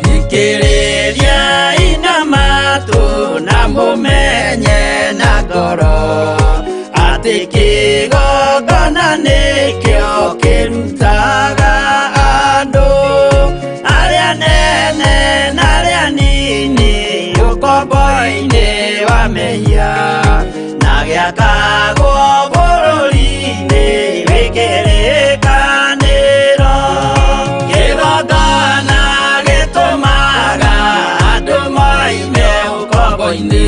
Thikĩrĩria ina matũ na mũmenye na ngoro atĩ kĩgongona nĩkĩo kĩrutaga andũ arĩa nene na arĩa nini ũkombo-inĩ wa mehia na gĩakagwo bũrũri-inĩ wĩ kĩrĩkanĩro. Kĩgongona gĩtũmaga andũ moime ũkombo-inĩ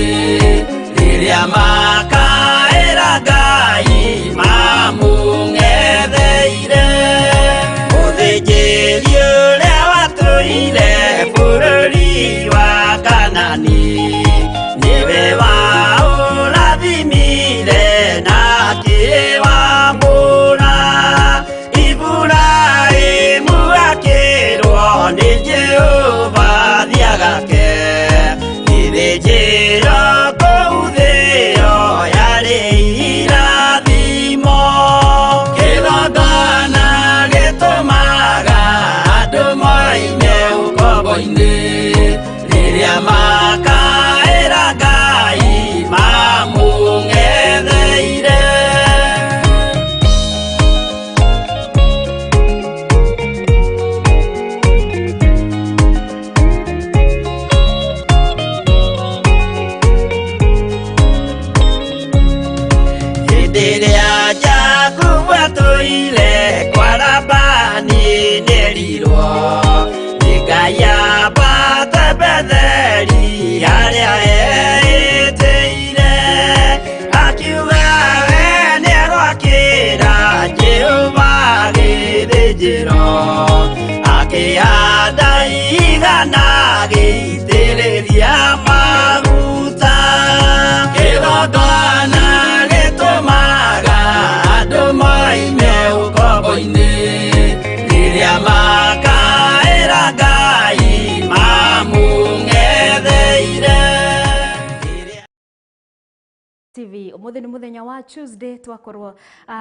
rĩrĩa makaĩra Ngai mamũng'etheire. Mũthĩnjĩri ũrĩa watũire bũrũri wa Kanani nĩwe waũrathimire na akĩwamũra. Iburahĩmu akĩrwo nĩ Jehova thiagake gĩthĩnjĩro kũu thĩo yarĩ irathimo. Kĩgongona gĩtũmaga andũ moime ũkombo-inĩ rĩrĩa makaĩra Ngai mamũng'etheire. Hĩndĩ ĩrĩa Jakubu atũire kwa Labani nĩerirwo nĩ Ngai ambate Betheli harĩa eĩtĩire, akiuga we nĩegwakĩra Jehova gĩthĩnjĩro, akĩhanda igana agĩitĩrĩria maguta. Kĩgongona gĩtũmaga andũ moime ũkombo-inĩ rĩrĩa makaĩra Ngai mamũng'etheire. TV umuthi ni muthenya wa Tuesday twakorwo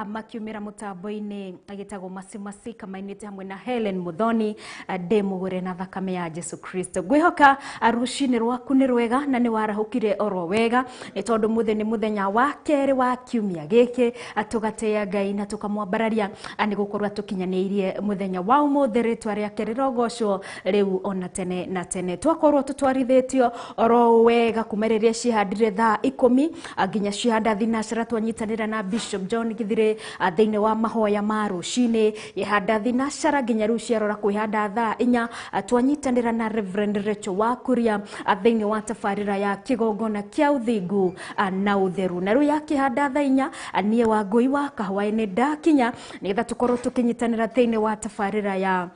makiumira mutambo-ini agitagwo Masimasi kamainite hamwe na Helen Muthoni ndi mugure na thakame ya Jesu Kristo. Ngwihoka rucini rwaku ni rwega na ni warahukire oro wega ni tondu muthi ni muthenya wa keri wa kiumia giki tugateya Ngai na tukamwambararia ni gukorwo tukinyaniirie muthenya wa umuthi ritwa riake rirogocwo riu ona tene na tene. Twakorwo tutwarithitio oro wega kuma riria cihandire thaa 10 nginya cihanda thinacera twanyitanĩra na Bishop John Githire thĩinĩ wa mahoya ma rũcinĩ ihanda thinacera nginya rĩu ciarora kwĩhanda thaa 4 twanyitanĩra na Reverend Rachel Wakuria thĩinĩ wa tabarĩra ya kĩgongona kĩa ũthingu na ũtheru. Na rĩu yakĩhanda thaa 4 niĩ Wangũi wa Kahwaĩ-inĩ ndakinya nĩgetha tũkorwo tũkĩnyitanĩra thĩinĩ wa tabarĩra ya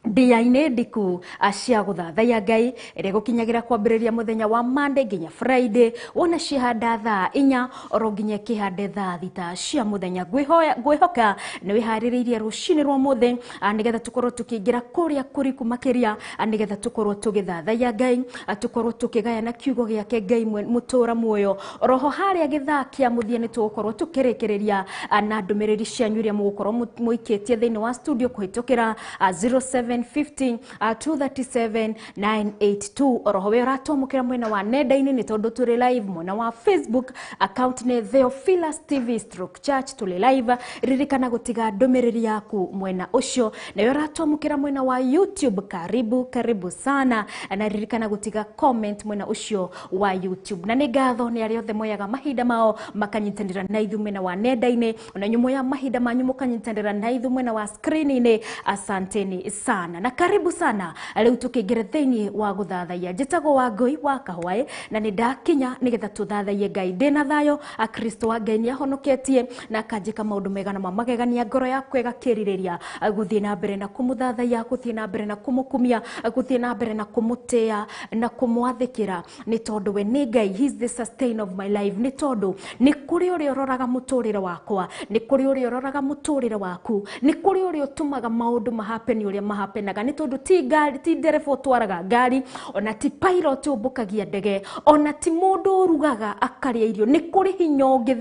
ndia-inĩ ndiku cia gũthathaiya Ngai ĩrĩa gũkinyagĩra kwambĩrĩria mũthenya wa Monday nginya Friday wona cihanda thaa 4 oro nginya kĩhande thaa 6 cia mũthenya. Ngwĩhoka nĩ wĩharĩrĩirie rũcinĩ rwa mũthĩ nĩgetha tũkorwo tũkĩingĩra kũrĩa kũriku makĩria nĩgetha tũkorwo tũgĩthathaiya Ngai tũkorwo tũkĩgayana kiugo gĩake Ngai mũtũra muoyo. Oroho harĩa gĩthaa kĩa mũthia nĩ tũgũkorwo tũkĩrĩkĩrĩria na ndũmĩrĩri cianyu iria mũgũkorwo mũikĩtie thĩinĩ wa studio kũhĩtũkĩra 07 15 237 982. Oroho we ũratwamũkĩra mwena wa nenda-inĩ nĩ tondũ tũrĩ live mwena wa Facebook account nĩ Theophilus TV stroke church tũrĩ live. Ririkana gũtiga ndũmĩrĩri yaku mwena ũcio. Nawe ũratwamũkĩra mwena wa YouTube, karibu karibu sana, na ririkana gũtiga comment mwena ũcio wa YouTube. Na nĩ ngatho nĩ arĩa othe moyaga mahinda mao makanyitanĩra na ithuĩ mwena wa nenda-inĩ, ona inyuĩ moya mahinda manyu mũkanyitanĩra na ithuĩ mwena wa screen-inĩ, asanteni sana. sana na karibu sana. Rĩu tũkĩingĩra thĩinĩ wa gũthathaiya. Njĩtagwo Wangũi wa Kahwaĩ na nĩ ndakinya nĩgetha tũthathaiye Ngai ndĩna thayũ. Akristo wa Ngai nĩ ahonoketie na akanjĩka maũndũ mega na mamagegania, ngoro yakwa ĩgakĩrirĩria gũthiĩ na mbere na kũmũthathaiya, gũthiĩ na mbere na kũmũkumia, gũthiĩ na mbere na kũmũtĩa na kũmwathĩkĩra, nĩ tondũ we nĩ Ngai. He is the sustain of my life. Nĩ tondũ nĩ kũrĩ ũrĩa ũroraga mũtũrĩre wakwa, nĩ kũrĩ ũrĩa ũroraga mũtũrĩre waku, nĩ kũrĩ ũrĩa ũtũmaga maũndũ mahapeni ũrĩa mahapenaga. Nĩ tondũ ti ngari, ti ndereba ũtwaraga ngari, ona ti pilot ũmbũkagia ndege, ona ti mũndũ ũrugaga akarĩa irio. Nĩ kũrĩ hinya ũngĩ.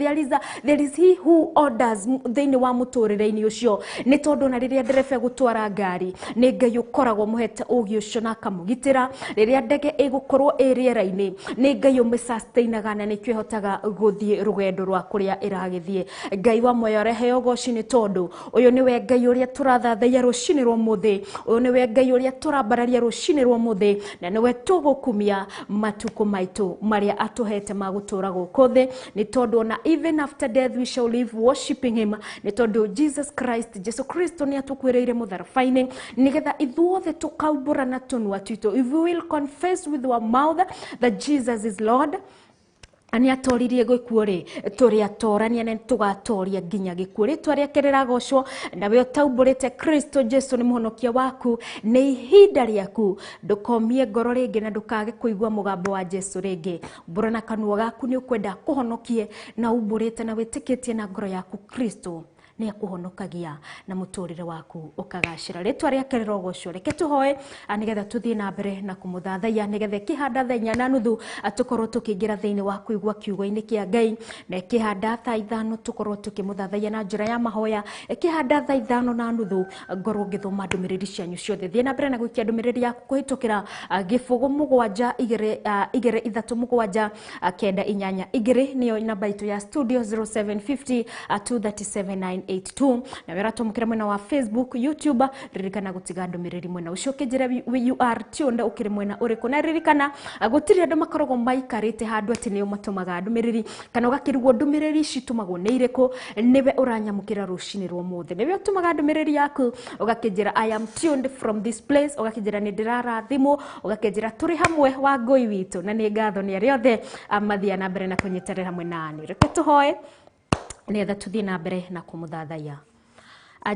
There is he who orders thĩinĩ wa mũtũrĩre-inĩ ũcio. Nĩ tondũ ona rĩrĩa ndereba egũtwara ngari, nĩ Ngai ũkoragwo mũhete ũgĩ ũcio na akamũgitĩra. Rĩrĩa ndege ĩgũkorwo ĩ rĩera-inĩ, nĩ Ngai ũmĩsustainaga na nĩkĩo ĩhotaga gũthiĩ rũgendo rwa kũrĩa ĩragĩthiĩ. Ngai wa muoyo areheo ũgoci, nĩ tondũ ũyũ nĩwe Ngai ũrĩa tũrathathaiya rũcinĩ rwa ũmũthĩ. Ũyũ nĩwe Ngai ũrĩa tũrambararia rũcinĩ rwa ũmũthĩ, na nĩwe tũgũkumia matukũ maitũ marĩa atũhete ma gũtũra gũkũ thĩ, nĩ tondũ ona even after death we shall live worshiping him. Nĩ tondũ Jesus Christ, Jesu Kristo, nĩ atũkuĩrĩire mũtharaba-inĩ nĩgetha ithuothe tũkaumbũra na tũnua twitũ. If we will confess with our mouth that Jesus is Lord, nĩ atoririe gĩkuũ rĩ, tũrĩ atorania na tũgatoria nginya gĩkuũ. Rĩtwa rĩake rĩragocwo. Nawe ũtaumbũrĩte Kristo Jesu nĩ mũhonokia waku, nĩ ihinda rĩaku. Ndũkomie ngoro rĩngĩ na ndũkage kũigua mũgambo wa Jesu rĩngĩ. Mbũra na kanua gaku nĩ ũkwenda kũhonokie, na umbũrĩte na wĩtĩkĩtie na ngoro yaku Kristo nĩ akũhonokagia na mũtũrĩre waku ũkagacĩra. Rĩtwa rĩake rĩrogocwo. Reke tũhoe nĩgetha tũthiĩ na mbere na kũmũthathaiya, nĩgetha ĩkĩhanda 4:30 tũkorwo tũkĩingĩra thĩinĩ wa kũigua kiugo-inĩ kĩa Ngai, na ĩkĩhanda thaa 5 tũkorwo tũkĩmũthathaiya na njĩra ya mahoya. Ĩkĩhanda thaa 5:30 ngorwo ngĩthoma ndũmĩrĩri cianyu ciothe. Thiĩ na mbere na gũikia ndũmĩrĩri yaku kũhĩtũkĩra 070 237 982, nĩyo namba itũ ya studio, 0750 237 982. Na wera twamũkĩra mwena wa Facebook, YouTube, ririkana gũtiga ndũmĩrĩri mwena ũcio ũkĩnjĩra you are tuned ũkĩrĩ mwena ũrĩkũ. Na ririkana gũtirĩ andũ makoragwo maikarĩte handũ atĩ nĩo matũmaga ndũmĩrĩri, kana ũgakĩrigwo ndũmĩrĩri ici itũmagwo nĩ irĩkũ. Nĩwe ũranyamũkĩra rũcinĩ rwa ũmũthĩ, nĩwe ũtũmaga ndũmĩrĩri yaku ũgakĩnjĩra "I am tuned from this place", ũgakĩnjĩra nĩ ndĩrarathimwo, ũgakĩnjĩra tũrĩ hamwe wa ngũi witũ, na nĩ ngatho nĩ arĩa othe mathiaga na mbere na kũnyitanĩra hamwe nani. Reke tũhoe nĩgetha tũthiĩ na mbere na kũmũthathaiya.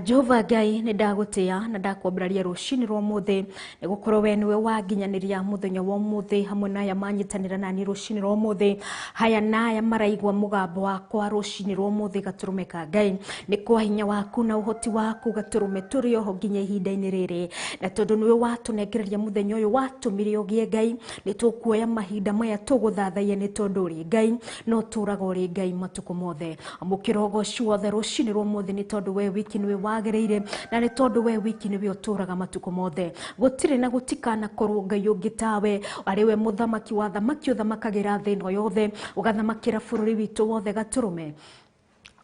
Jehova Ngai, nĩ ndagũtĩa na ndakwambararia rũcinĩ rwa ũmũthĩ, nĩ gũkorwo we nĩwe wanginyanĩria mũthenya wa ũmũthĩ hamwe na aya manyitanĩra nani rũcinĩ rwa ũmũthĩ, haya na aya maraigua mũgambo wakwa rũcinĩ rwa ũmũthĩ. Gatũrũme ka Ngai, nĩ kwa hinya waku na ũhoti waku, gatũrũme, tũrĩ oho nginya ihinda-inĩ rĩrĩ, na tondũ nĩwe watũnengereria mũthenya ũyũ, watũmire ũgĩe Ngai, nĩ tũkuoya mahinda maya tũgũthathaiya, nĩ tondũ ũrĩ Ngai no ũtũũraga ũrĩ Ngai matukũ mothe. Amũkĩra ũgoci wothe rũcinĩ rwa ũmũthĩ, nĩ tondũ we wiki nĩwe wagĩrĩire, na nĩ tondũ we wiki nĩwe ũtũũraga matukũ mothe. Gũtirĩ na gũtikanakorwo Ngai ũngĩ tawe, arĩ we mũthamaki wa thamaki, ũthamakagĩra thĩ ĩno yothe, ũgathamakĩra bũrũri witũ wothe, gatũrũme,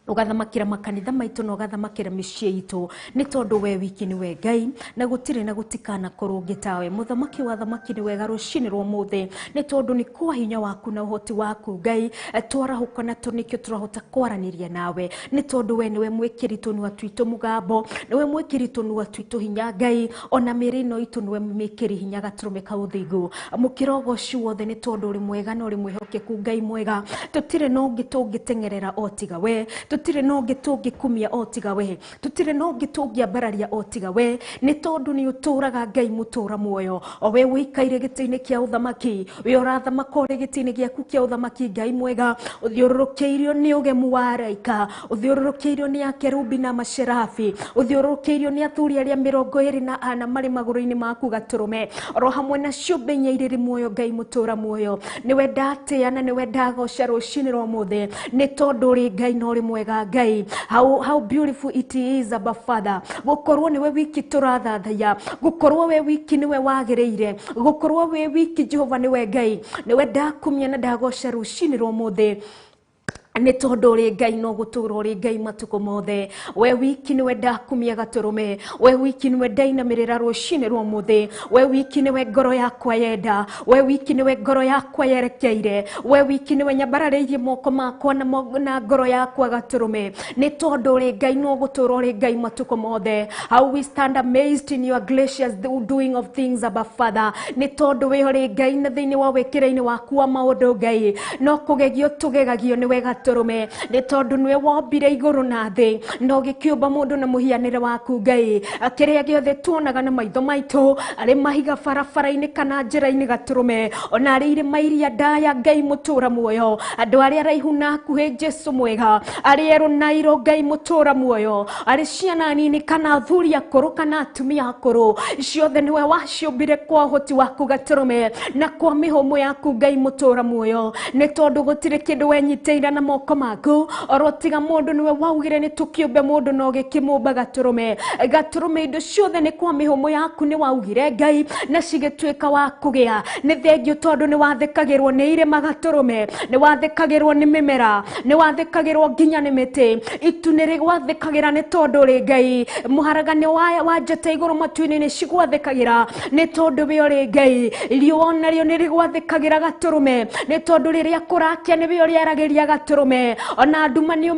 ũgathamakĩra makanitha maitũ na ũgathamakĩra mĩciĩ itũ, nĩ tondũ we wiki nĩwe Ngai na gũtirĩ na gũtikanakorwo ũngĩ tawe. Mũthamaki wa thamaki, nĩ wega rũcinĩ rwa ũmũthĩ, nĩ tondũ nĩ kwa hinya waku na ũhoti waku, Ngai, twarahũka na nĩkĩo tũrahota kwaranĩria nawe, nĩ tondũ we nĩwe mwĩkĩri tũnua twitũ mũgambo, nĩwe mwĩkĩri tũnua twitũ hinya, Ngai. Ona mĩĩrĩ ĩno itũ nĩwe mĩkĩri hinya, gatũrũme ka ũthingu. Mũkĩra ũgoci wothe, nĩ tondũ ũrĩ mwega na ũrĩ mwĩhokeku, Ngai mwega. Tũtirĩ na ũngĩ tũngĩteng'erera o tiga we, tũtirĩ na ũngĩ tũngĩkumia o tiga we, tũtirĩ na ũngĩ tũngĩambararia o tiga we, nĩ tondũ nĩ ũtũũraga, Ngai mũtũũra muoyo, o we ũikaire gĩtĩ-inĩ kĩa ũthamaki, we ũrathamaka ũrĩ gĩtĩ-inĩ gĩaku kĩa ũthamaki. Ngai mwega, ũthiũrũrũkĩirio nĩ ũgemu wa araika, ũthiũrũrũkĩirio nĩ akerubi na macerabi, ũthiũrũrũkĩirio nĩ athuri arĩa 24 marĩ magũrũ-inĩ maku, gatũrũme, oro hamwe na ciũmbe inya irĩ muoyo. Ngai mũtũũra muoyo, nĩwe ndatĩa na nĩwe ndagoca rũcinĩ rwa ũmũthĩ, nĩ tondũ ũrĩ Ngai na ũrĩ mwega. Ngai, how beautiful it is, Abba Father, gũkorwo nĩwe wiki tũrathathaiya, gũkorwo we wiki nĩwe wagĩrĩire, gũkorwo we wiki, Jehova, nĩwe Ngai. Nĩwe ndakumia na ndagoca rũcinĩ rwa ũmũthĩ. Nĩ tondũ ũrĩ Ngai no gũtũũra ũrĩ Ngai matukũ mothe. We wiki nĩwe ndakumia gatũrũme, we wiki nĩwe ndainamĩrĩra rũcinĩ rwa ũmũthĩ, we wiki nĩwe ngoro yakwa yenda, we wiki nĩwe ngoro yakwa yerekeire, we wiki nĩwe nyambararĩirie moko makwa na ngoro yakwa gatũrũme. Nĩ tondũ ũrĩ Ngai no gũtũũra ũrĩ Ngai matukũ mothe. How we stand amazed in your gracious doing of things, Abba Father. Nĩ tondũ we ũrĩ Ngai na thĩinĩ wa wĩkĩra-inĩ waku wa maũndũ Ngai no kũgegio tũgegagio nĩwe gatũrũme. Nĩ tondũ nĩwe wombire igũrũ na thĩ na ũgĩkĩũmba mũndũ na mũhianĩre waku Ngai. Kĩrĩa gĩothe tuonaga na maitho maitũ arĩ mahiga barabara-inĩ kana njĩra-inĩ gatũrũme, ona arĩ irĩma iria ndaya Ngai mũtũra muoyo, andũ arĩa araihu na hakuhĩ Jesu mwega, arĩ erũ na airũ Ngai mũtũra muoyo, arĩ ciana nini kana athuri akũrũ kana atumia akũrũ, ciothe nĩwe waciũmbire kwa ũhoti waku gatũrũme na kwa mĩhũmũ yaku Ngai mũtũra muoyo. Nĩ tondũ gũtirĩ kĩndũ wenyitĩire na moko maku oro tiga mũndũ nĩwe waugire nĩ tũkĩũmbe mũndũ na ũgĩkĩmũmba gatũrũme. Gatũrũme indo ciothe nĩ kwa mĩhũmũ yaku nĩ waugire Ngai na cigĩtuĩka wa kũgĩa. Nĩ thengio tondũ nĩ wathĩkagĩrwo nĩ irĩma gatũrũme, nĩ wathĩkagĩrwo nĩ mĩmera, nĩ wathĩkagĩrwo nginya nĩ mĩtĩ. Itu nĩ rĩgwathĩkagĩra nĩ tondũ ũrĩ Ngai. Mũharagania wa njata igũrũ matu-inĩ nĩ cigwathĩkagĩra nĩ tondũ we ũrĩ Ngai. Riũa narĩo nĩ rĩgwathĩkagĩra gatũrũme nĩ tondũ rĩrĩa kũrakia nĩwe ũrĩaragĩria gatũrũme. Ona nduma nĩ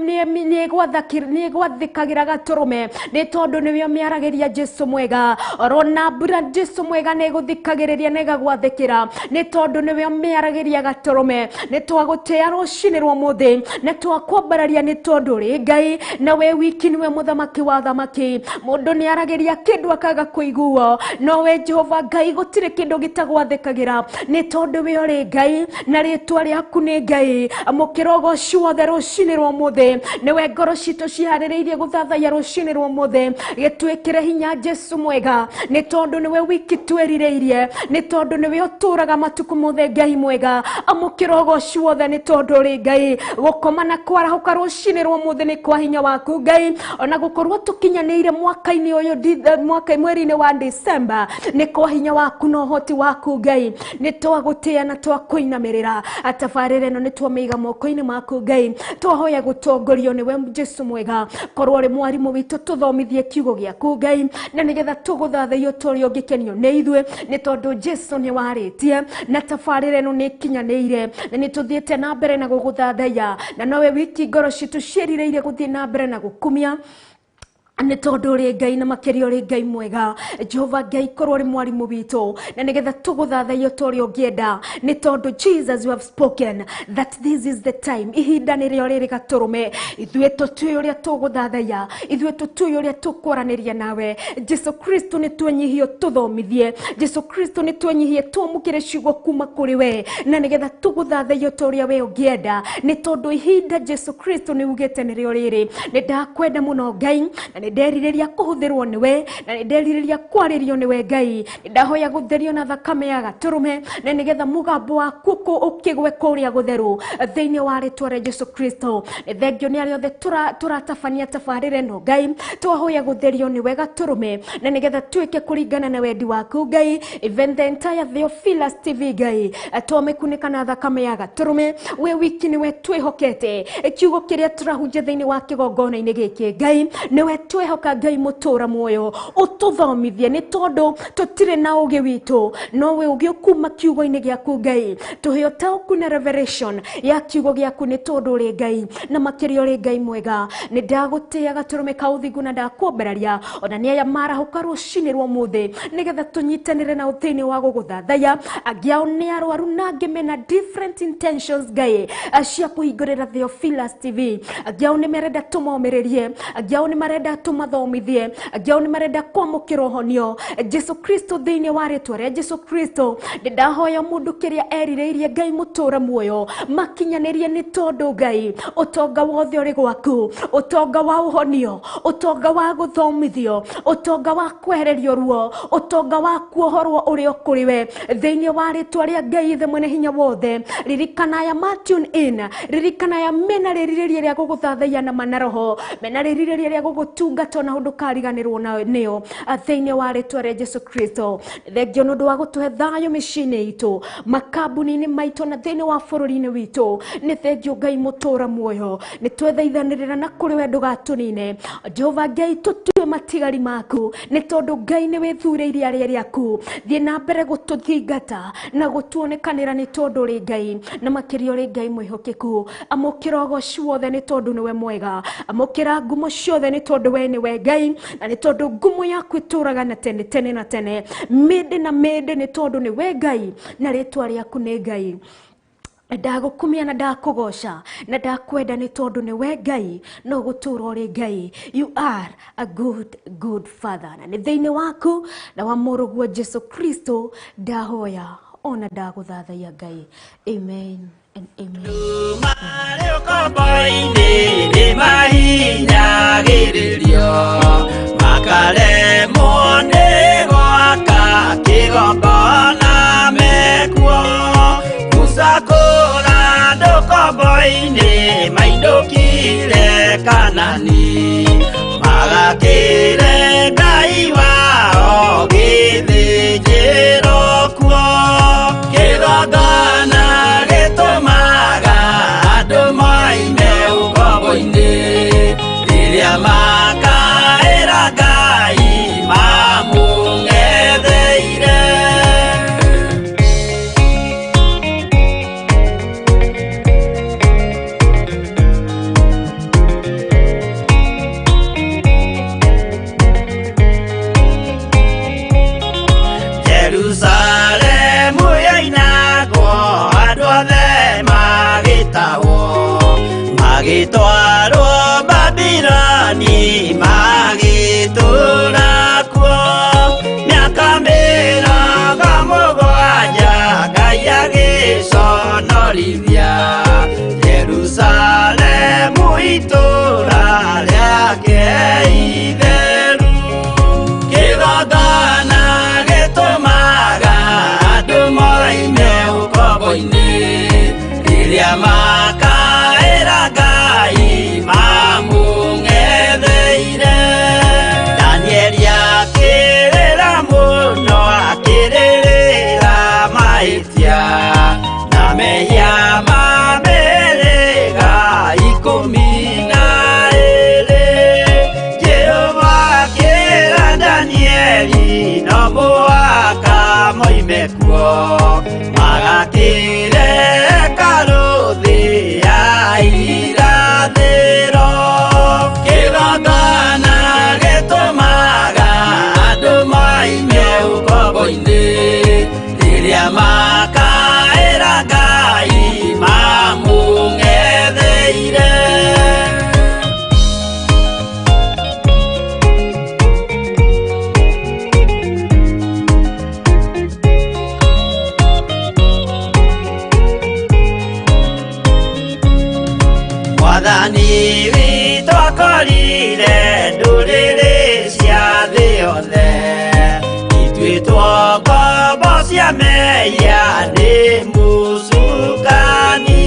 ĩgwathĩkagĩra gatũrũme nĩ tondũ nĩwe ũmĩaragĩria Jesu mwega. Orona mbura Jesu mwega nĩ ĩgũthikagĩrĩria na ĩgagwathĩkĩra nĩ tondũ nĩwe ũmĩaragĩria gatũrũme. Nĩ twagũtĩĩa rũcinĩ rwa ũmũthĩ na twakwambararia nĩ tondũ ũrĩ Ngai na we wiki nĩwe mũthamaki wa athamaki. Mũndũ nĩ aragĩria kĩndũ akaga kũiguo, no we Jehova Ngai gũtirĩ kĩndũ gĩtagwathĩkagĩra nĩ tondũ we ũrĩ Ngai na rĩtwa rĩaku nĩ Ngai. Amũkĩra ũgoci wothe rũcinĩ rwa ũmũthĩ, nĩwe ngoro citũ ciharĩrĩirie gũthathaiya rũcinĩ rwa ũmũthĩ. Gĩtwĩkĩre hinya Jesu mwega nĩ tondũ nĩwe wiki twĩrirĩirie, nĩ tondũ nĩwe ũtũũraga matukũ mothe Ngai mwega. Amũkĩra ũgoci wothe nĩ tondũ ũrĩ Ngai. Gũkoma na kwarahũka rũcinĩ rwa ũmũthĩ nĩ kwa hinya waku Ngai. Ona gũkorwo tũkinyanĩire mwaka-inĩ ũyũ mweri-inĩ wa December nĩ kwa hinya waku na ũhoti waku Ngai. Nĩ twagũtĩĩa na twakũinamĩrĩra. Tabarĩra ĩno nĩ twamĩiga moko-inĩ maku Ngai. Twahoya gũtongorio nĩwe Jesu mwega. Korwo ũrĩ mwarimũ witũ tũthomithie kiugo gĩaku Ngai na nĩgetha tũgũthathaiye ta ũrĩa ũngĩkenio nĩ ithuĩ nĩ tondũ Jesu nĩ warĩtie na tabarĩra ĩno nĩ ĩkinyanĩire na nĩ tũthiĩte na mbere na gũgũthathaiya na nowe wiki ngoro citũ ciĩrirĩirie gũthiĩ na mbere na gũkumia nĩ tondũ ũrĩ Ngai na makĩria ũrĩ Ngai mwega. Jehova Ngai korwo ũrĩ mwarimũ witũ na nĩgetha tũgũthathaiye ta ũrĩa ũngĩenda nĩ tondũ Jesus you have spoken that this is the time. Ihinda nĩrĩo rĩrĩ gatũrũme. Ithuĩ tũtiũĩ ũrĩa tũgũthathaiya, ithuĩ tũtiũĩ ũrĩa tũkwaranĩria nawe. Jesu Kristo nĩ twenyihie tũthomithie, Jesu Kristo nĩ twenyihie twamũkĩre ciugo kuma kũrĩ we na nĩgetha tũgũthathaiye ta ũrĩa we ũngĩenda nĩ tondũ ihinda Jesu Kristo nĩ ugĩte nĩrĩo rĩrĩ. Nĩ ndakwenda mũno Ngai na nĩ nderirĩria kũhũthĩrwo nĩwe na nĩ nderirĩria kwarĩrio nĩwe Ngai. Nĩ ndahoya gũtherio na thakame ya gatũrũme na nĩgetha mũgambo waku ũkĩgwe kũrĩa gũtheru thĩinĩ wa rĩtwa rĩa Jesu Kristo. Nĩ thengio nĩ arĩa othe tũratabania tabarĩra ĩno Ngai. Twahoya gũtherio nĩwe gatũrũme na nĩgetha tuĩke kũringana na wendi waku Ngai. Even the entire Theophilus TV Ngai twamĩkunĩka na thakame ya gatũrũme. We wiki nĩwe twĩhokete kiugo kĩrĩa tũrahunjia thĩinĩ wa kĩgongona-inĩ gĩkĩ Ngai nĩwe twehoka Ngai mũtũra muoyo ũtũthomithie nĩ tondũ tũtirĩ na ũgĩ witũ no we ũgĩ ũkuma kiugo-inĩ gĩaku Ngai. Tũhe ũtaũku na revelation ya kiugo gĩaku nĩ tondũ ũrĩ Ngai na makĩria ũrĩ Ngai mwega. Nĩ ndagũtĩĩa gatũrũme ka ũthingu na ndakwambararia ona nĩ aya marahũka rũcinĩ rwa ũmũthĩ nĩgetha tũnyitanĩre nao thĩinĩ wa gũgũthathaiya. Angĩ ao nĩ arwaru na angĩ mena different intentions Ngai cia kũhingũrĩra Theophilus TV. Angĩ ao nĩ marenda tũmomĩrĩrie, angĩ ao nĩ marenda tũmathomithie, angĩ ao nĩ marenda kwamũkĩra ũhonio. Jesu Kristo thĩinĩ wa rĩtwa rĩa Jesu Kristo nĩ ndahoya mũndũ kĩrĩa erirĩirie Ngai mũtũra muoyo makinyanĩrie nĩ tondũ Ngai ũtonga wothe ũrĩ gwaku, ũtonga wa ũhonio, ũtonga wa gũthomithio, ũtonga wa kwehererio ruo, ũtonga wa kuohorwo ũrĩa ũkũrĩ we thĩinĩ wa rĩtwa rĩa Ngai Ithe mwene hinya wothe. Ririkana aya ma tune in, ririkana aya mena rĩrirĩria rĩa gũgũthathaiya na mana roho, mena rĩrirĩria rĩa gũgũtungatĩra Ndungata ona ndũkariganĩrwo nĩo thĩinĩ wa rĩtwa rĩa Jesu Kristo. Thengio nĩ ũndũ wa gũtũhe thayũ mĩciĩ-inĩ itũ, makambuni-inĩ maitũ na thĩinĩ wa bũrũri-inĩ witũ. Nĩ thengio Ngai mũtũra muoyo, nĩ twethaithanĩrĩra na kũrĩ we ndũgatũnine. Jehova Ngai, tũtue matigari maku, nĩ tondũ Ngai nĩ wĩthurĩire arĩa rĩaku. Thiĩ na mbere gũtũthingata na gũtuonekanĩra, nĩ tondũ ũrĩ Ngai na makĩria ũrĩ Ngai mwĩhokeku. Amũkĩra ũgoci wothe nĩ tondũ nĩwe mwega, amũkĩra ngumo ciothe nĩ tondũ we nĩwe Ngai, na nĩ tondũ ngumo yaku ĩtũraga na tene tene na tene, mĩndĩ na mĩndĩ, nĩ tondũ nĩwe Ngai na rĩtwa rĩaku nĩ Ngai. Ndagũkumia na ndakũgoca na ndakwenda nĩ tondũ nĩwe Ngai no gũtũra ũrĩ Ngai. You are a good good father, na nĩ thĩinĩ waku na wa mũrũguo Jesu Kristo ndahoya ona ndagũthathaiya Ngai. Amen and amen. Marĩ ũkombo-inĩ nĩ mahinyagĩrĩrio, makaremwo nĩ gwaka kĩgongona mekuo. Musa kũra ndũkombo-inĩ mainũkire Kanani, magakĩre Ngai wao gĩthĩnjĩro kuo. Kĩgongona gĩtũmaga andũ moime ũkombo-inĩ, rĩrĩa makaĩra Ngai mamũng'etheire. Jerusalemu yoinagwo, andũ othe magĩtahwo, magĩtwarwo Babiloni, magĩtũũra kuo mĩaka 70. Ngai agĩconorithia Jerusalemu, itũũra rĩake itheru. Kĩgongona gĩtũmaga andũ moime ũkombo-inĩ, rĩrĩa makaĩra Ngai mamũng'etheire. Danieli akĩrĩra mũno, akĩrĩrĩra mahĩtia na mehia ma mĩhĩrĩga 12. Jehova akĩra Danieli no mũhaka moime kuo, magakĩre hekarũ thĩ ya irathĩro. Kĩgongona gĩtũmaga andũ moime ũkombo-inĩ, rĩrĩa makaĩra Ngai mamũng'etheire. Mwathani witũ akorire ndũrĩrĩ cia thĩ yothe ituĩtwo ngombo cia mehia nĩ mũcukani,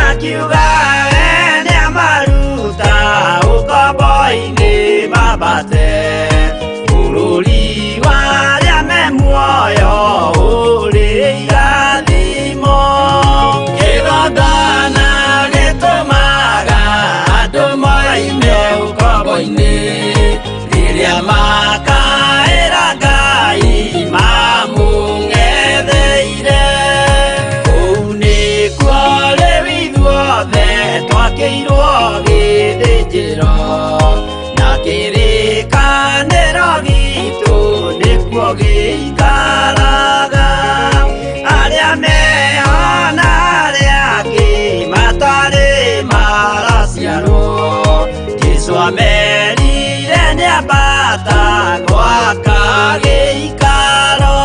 akiuga we nĩamaruta ũkombo-inĩ mambate bũrũri wa arĩa me muoyo ũrĩ irathimo. Kĩgongona gĩtũmaga andũ moime ũkombo-inĩ, rĩrĩa makaĩra Ngai mamũng'etheire. Kũu nĩkuo rĩu ithuothe twakĩirwo gĩthĩnjĩro, na kĩrĩkanĩro gitũ nĩkuo gĩikaraga. Arĩa meho na arĩa angĩ matarĩ maraciarwo, Jesũ amerire nĩambata gwaka gĩikaro.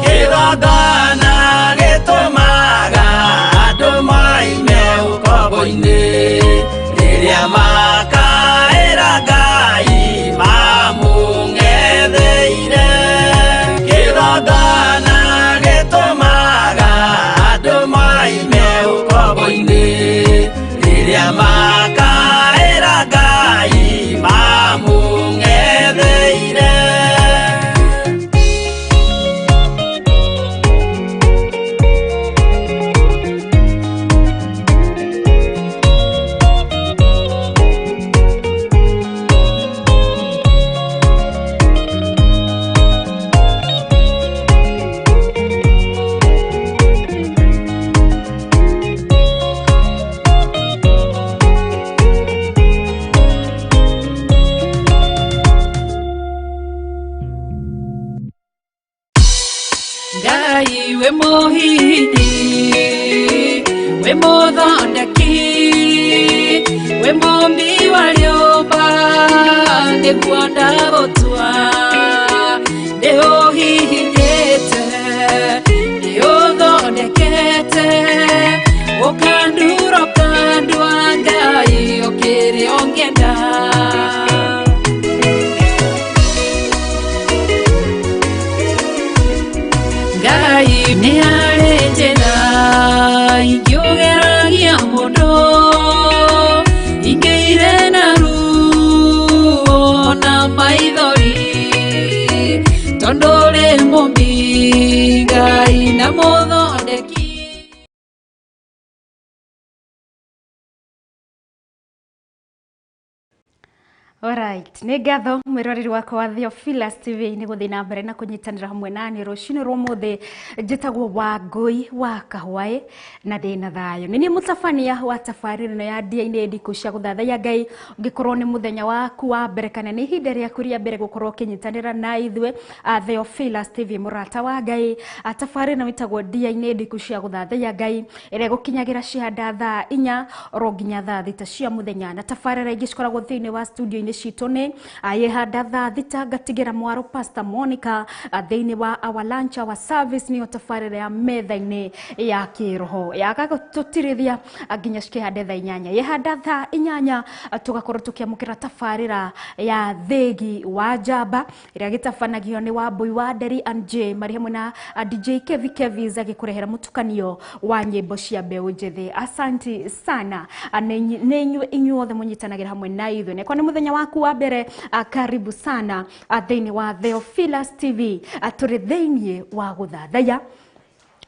Kĩgongona gĩtũmaga andũ moime ũkombo-inĩ, rĩrĩa makaĩra Ngai mamũng'etheire. Kĩgongona gĩtũmaga andũ moime ũkombo-inĩ, rĩrĩa makaĩra Ngai. Wĩ mũhihinyi, wĩ mũthondeki, wĩ mũmbi wa rĩũmba, nĩguo ndagũtua. Nĩũhihinyĩte, nĩũthondekete, ũkandura ũkandua Ngai ũkĩrĩ ũngĩenda. Ngai nĩ harĩ njĩra ingĩũgeragia mũndũ, ingĩire na ruo na maithori, tondũ ũrĩ mũmbi Ngai na mũthondeki. Alright, nĩ ngatho mwĩroreri wakwa wa Theophilus TV nĩ gũthiĩ na mbere na kũnyitanĩra hamwe nani rũcinĩ rwa ũmũthĩ. Njĩtagwo Wangũi wa Kahwaĩ na ndĩ na thayũ. Nĩ niĩ mũtabania wa tabarĩra ĩno ya Ndia-inĩ Ndikũ cia gũthathaiya Ngai. Ũngĩkorwo nĩ mũthenya waku wa mbere kana nĩ ihinda rĩaku rĩa mbere gũkorwo ũkĩnyitanĩra na ithuĩ Theophilus TV, mũrata wa Ngai, tabarĩra ĩno ĩtagwo Ndia-inĩ Ndikũ cia gũthathaiya Ngai, ĩrĩa ĩgũkinyagĩra cihanda thaa 4 oro nginya thaa 6 cia mũthenya, na tabarĩra ingĩ cikoragwo thĩinĩ wa studio-inĩ citũ nĩ yĩhanda thaa 6 ngatigĩra mwaro Pastor Monica thĩinĩ wa our lunch hour service, nĩyo tabarĩra ya metha-inĩ ya kĩroho yagagũtũtirithia nginya cikĩhande thaa 8. Yĩhanda thaa 8 tũgakorwo tũkĩamũkĩra tabarĩra ya Thĩgi wa Njamba, ĩrĩa gĩtabanagio nĩ Wambui wa Nderi and J marĩ hamwe na DJ Kevi Kevis agĩkũrehera mũtukanio wa nyĩmbo cia mbeũ njĩthĩ. Asanti sana. Nĩ inyuĩ inyuothe mũnyitanagĩra hamwe na ithuĩ. Nĩkwa nĩ mũthenya waku wa mbere, karibu sana thĩinĩ wa Theophilus TV. Tũrĩ thĩinĩ wa gũthathaiya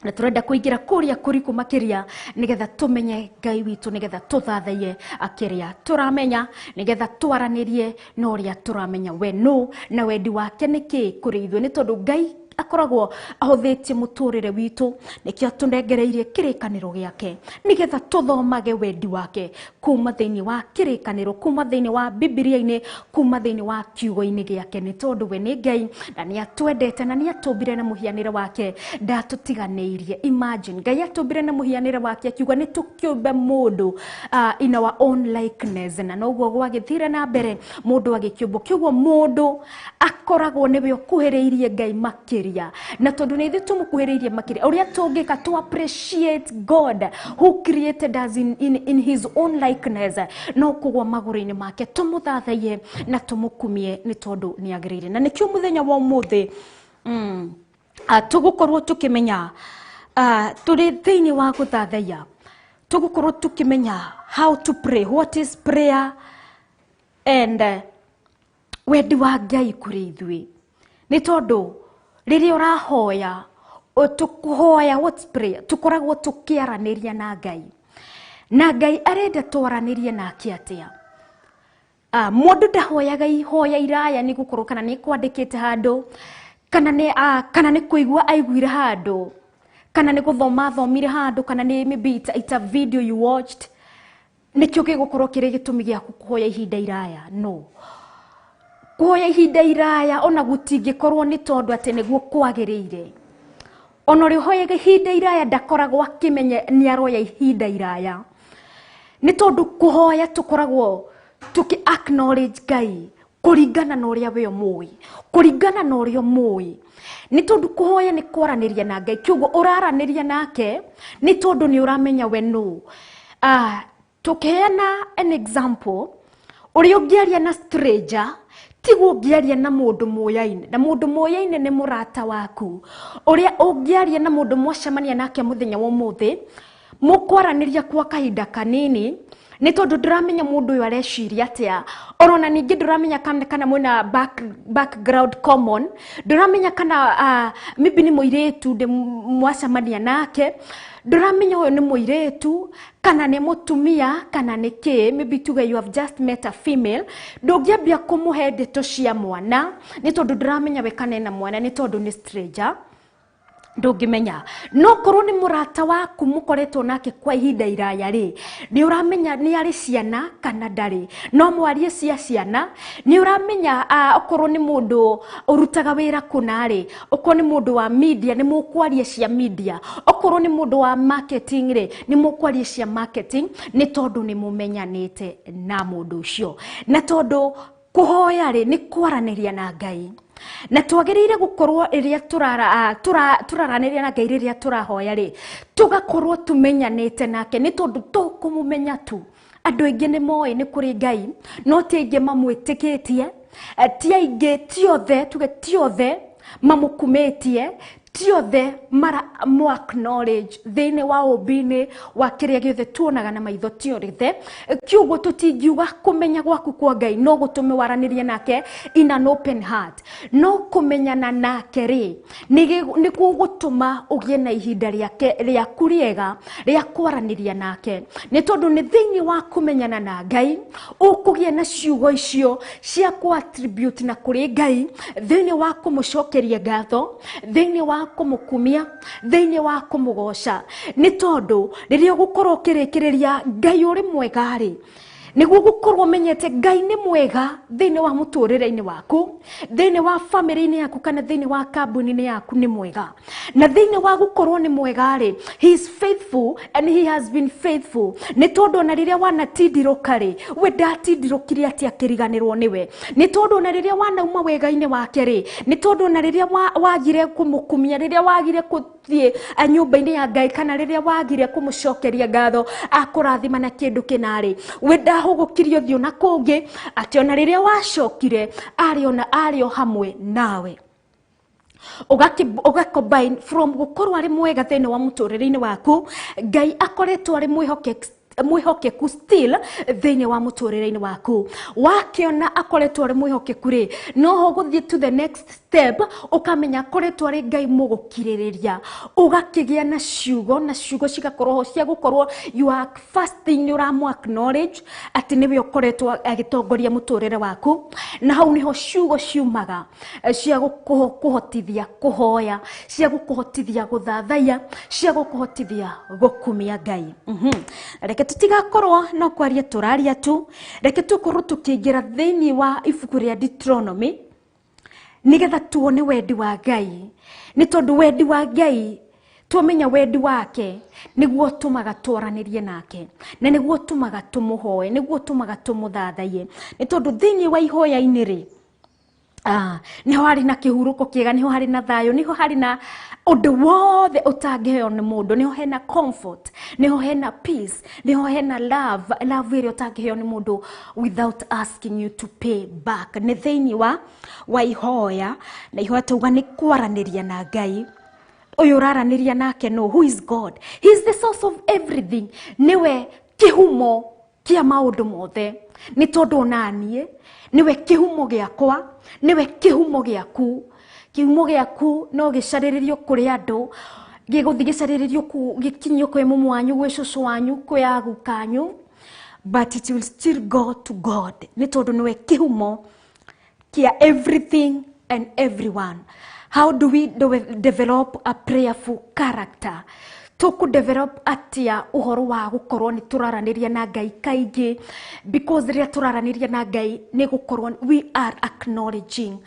na turenda kuingira kuria kuriku makiria nigetha tumenye Ngai witu, nigetha tuthathaiye akiria turamenya, nigetha twaranirie na uria turamenya we no na wendi wake niki kuri ithuĩ, nĩ tondu Ngai akoragwo ahũthĩtie mũtũrĩre witũ, nĩkĩo atũnengereirie kĩrĩkanĩro gĩake nĩgetha tũthomage wendi wake kuma thĩinĩ wa kĩrĩkanĩro, kuma thĩinĩ wa Bibilia-inĩ, kuma thĩinĩ wa kiugo-inĩ gĩake, nĩ tondũ we nĩ Ngai na nĩ atwendete na nĩ atũmbire na mũhianĩre wake, ndatũtiganĩirie. Imagine Ngai atũmbire na mũhianĩre wake, akiuga nĩ tũkĩũmbe mũndũ in our own likeness, na noguo gwagĩthire na mbere mũndũ agĩkĩũmbwo. Kĩoguo mũndũ akoragwo nĩwe ũkuhĩrĩirie Ngai makĩria, na tondũ nĩ ithuĩ tũmũkuhĩrĩirie makĩria, ũrĩa tũngĩka to appreciate God who created us in his own likeness, no kũgwa magũrũ-inĩ make tũmũthathaiye na tũmũkumie, nĩ tondũ nĩ agĩrĩire. Na nĩkĩo mũthenya wa ũmũthĩ tũgũkorwo tũkĩmenya, tũrĩ thĩinĩ wa gũthathaiya, tũgũkorwo tũkĩmenya how to pray, what is prayer and wendi wa Ngai kũrĩ ithuĩ, nĩ tondũ rĩrĩa ũrahoya, tũkũhoya, what's prayer, tũkoragwo tũkĩaranĩria na Ngai, na Ngai arenda twaranĩrie nake atĩa? Mũndũ ndahoyaga ihoya iraya nĩ gũkorwo kana nĩ kwandĩkĩte handũ, kana nĩ kũigua aiguire handũ, kana nĩ gũthoma athomire handũ, kana nĩ maybe it's a video you watched, nĩkĩo gĩgũkorwo kĩrĩ gĩtũmi gĩaku kũhoya ihinda iraya. No kũhoya ihinda iraya ona gũtingĩkorwo nĩ tondũ atĩ nĩguo kwagĩrĩire. Ona ũrĩa ũhoyaga ihinda iraya ndakoragwo akĩmenya nĩ aroya ihinda iraya, nĩ tondũ kũhoya tũkoragwo tũkĩ acknowledge Ngai kũringana na ũrĩa we ũmũĩ, kũringana na ũrĩa ũmũĩ, nĩ tondũ kũhoya nĩ kwaranĩria na Ngai. Kĩoguo ũraranĩria nake nĩ tondũ nĩ ũramenya we nũ. Tũkĩheana an example, ũrĩa ũngĩaria na stranger tiguo ũngĩaria na mũndũ mũyaine, na mũndũ mũyaine nĩ mũrata waku. Ũrĩa ũngĩaria na mũndũ mwacemania nake mũthenya wa ũmũthĩ, mũkwaranĩria kwa kahinda kanini, nĩ tondũ ndũramenya mũndũ ũyũ areciria atĩa, orona ningĩ ndũramenya kana mwĩna background common, ndũramenya kana maybe nĩ mũirĩtu ndĩ mwacemania nake, ndũramenya ũyũ nĩ mũirĩtu kana nĩ mũtumia kana nĩ kĩ. Maybe tuge you have just met a female, ndũngĩambia kũmũhe ndeto cia mwana, nĩ tondũ ndũramenya we kana ena mwana, nĩ tondũ nĩ stranger. Ndũngĩmenya. No korwo nĩ mũrata waku mũkoretwo nake kwa ihinda iraya rĩ, nĩ ũramenya nĩ arĩ ciana kana ndarĩ, no mwarie cia ciana. Nĩ ũramenya okorwo nĩ mũndũ ũrutaga wĩra kũna rĩ, okorwo nĩ mũndũ wa media, nĩ mũkwaria cia media. Okorwo nĩ mũndũ wa marketing rĩ, nĩ mũkwaria cia marketing, nĩ tondũ nĩ mũmenyanĩte na mũndũ ũcio. Na tondũ kũhoya rĩ, nĩ kwaranĩria na Ngai, na twagĩrĩire gũkorwo rĩrĩa tũraranĩria na Ngai, rĩrĩa tũrahoya rĩ, tũgakorwo tũmenyanĩte nake, nĩ tondũ tũkũmũmenya tu. Andũ aingĩ nĩ moĩ nĩ kũrĩ Ngai, no ti aingĩ mamwĩtĩkĩtie, ti aingĩ, ti othe, tuge ti othe mamũkumĩtie, ti othe mara mo acknowledge thĩinĩ wa ũmbi-inĩ wa kĩrĩa gĩothe tuonaga na maitho, ti othe. Kiugo tũtingiuga kũmenya gwaku kwa Ngai no gũtũme waranĩrie nake in an open heart, no kũmenyana nake rĩ, nĩ gũgũtũma ũgĩe na ihinda rĩake rĩaku rĩega rĩa kwaranĩria nake, nĩ tondũ nĩ thĩinĩ wa kũmenyana na Ngai ũkũgĩa na ciugo icio cia kũ attribute na kũrĩ Ngai, thĩinĩ wa kũmũcokeria ngatho, thĩinĩ wa kũmũkumia, thĩinĩ wa kũmũgoca. Nĩ tondũ rĩrĩa ũgũkorwo ũkĩrĩkĩrĩria Ngai ũrĩ mwega rĩ, nĩguo gũkorwo ũmenyete Ngai nĩ mwega thĩinĩ wa mũtũrĩre-inĩ waku, thĩinĩ wa famĩlĩ-inĩ yaku, kana thĩinĩ wa kambuni-inĩ yaku, nĩ mwega. Na thĩinĩ wa gũkorwo nĩ mwega rĩ, he is faithful and he has been faithful, nĩ tondũ ona rĩrĩa wanatindirũka rĩ, we ndatindirũkire atĩ akĩriganĩrwo nĩwe. Nĩ tondũ ona rĩrĩa wanauma wega-inĩ wake rĩ, nĩ tondũ ona rĩrĩa wagire kũmũkumia, rĩrĩa wagire gũthiĩ nyũmba-inĩ ya Ngai, kana rĩrĩa wagire kũmũcokeria ngatho akũrathima na kĩndũ kĩna rĩ, we ndahũgũkirie ũthiũ na kũngĩ, atĩ ona rĩrĩa wacokire arĩ ona arĩ o hamwe nawe. Ũga combine from gũkorwo arĩ mwega thĩinĩ wa mũtũrĩre-inĩ waku, Ngai akoretwo arĩ mwĩhokeku still thĩinĩ wa mũtũrĩre-inĩ waku. Wakĩona akoretwo arĩ mwĩhokeku rĩ, noho gũthiĩ to the next step, ũkamenya akoretwo arĩ Ngai mũgũkirĩrĩria. Ũgakĩgĩa na ciugo, na ciugo cigakorwo ho cia gũkorwo you are first thing nĩ ũramũ acknowledge atĩ nĩwe ũkoretwo agĩtongoria mũtũrĩre waku. Na hau nĩho ciugo ciumaga cia gũkũhotithia kũhoya, cia gũkũhotithia gũthathaiya, cia gũkũhotithia gũkumia Ngai. Reke tũtigakorwo no kwaria tũraria tu, reke tũkorwo tũkĩingĩra thĩinĩ wa ibuku rĩa Deuteronomy, nĩgetha tuone wendi wa Ngai, nĩ tondũ wendi wa Ngai, twamenya wendi wake, nĩguo tũmaga twaranĩrie nake, na nĩguo tũmaga tũmũhoe, nĩguo tũmaga tũmũthathaiye, nĩ tondũ thĩinĩ wa ihoya-inĩ rĩ, nĩho harĩ na kĩhurũko kĩega, nĩho harĩ na thayũ, nĩho harĩ na ũndũ wothe ũtangĩheo nĩ mũndũ, nĩho hena comfort, nĩho hena peace, nĩho hena love, love ĩrĩa ũtangĩheo nĩ mũndũ without asking you to pay back. Nĩ thĩinĩ wa ihoya. Na ihoya tauga nĩ kwaranĩria na Ngai. Ũyũ ũraranĩria nake no, who is God? He is the source of everything. Nĩwe kĩhumo kĩa maũndũ mothe, nĩ tondũ onaniĩ nĩwe kĩhumo gĩakwa, nĩwe kĩhumo gĩaku. Kĩhumo gĩaku no gĩcarĩrĩrio kũrĩ andũ, gĩgũthiĩ gĩcarĩrĩrio gĩkinyio kwĩ mũmũ wanyu, gwĩ cũcũ wanyu, kwĩ agukanyu, but it will still go to God, nĩ tondũ nĩwe kĩhumo kĩa everything and everyone. How do we develop a prayerful character? Tũkũ develop atia ũhoro wa gũkorwo nĩ tũraranĩria na Ngai kaingĩ? Because rĩrĩa tũraranĩria na Ngai, nĩ gũkorwo we are acknowledging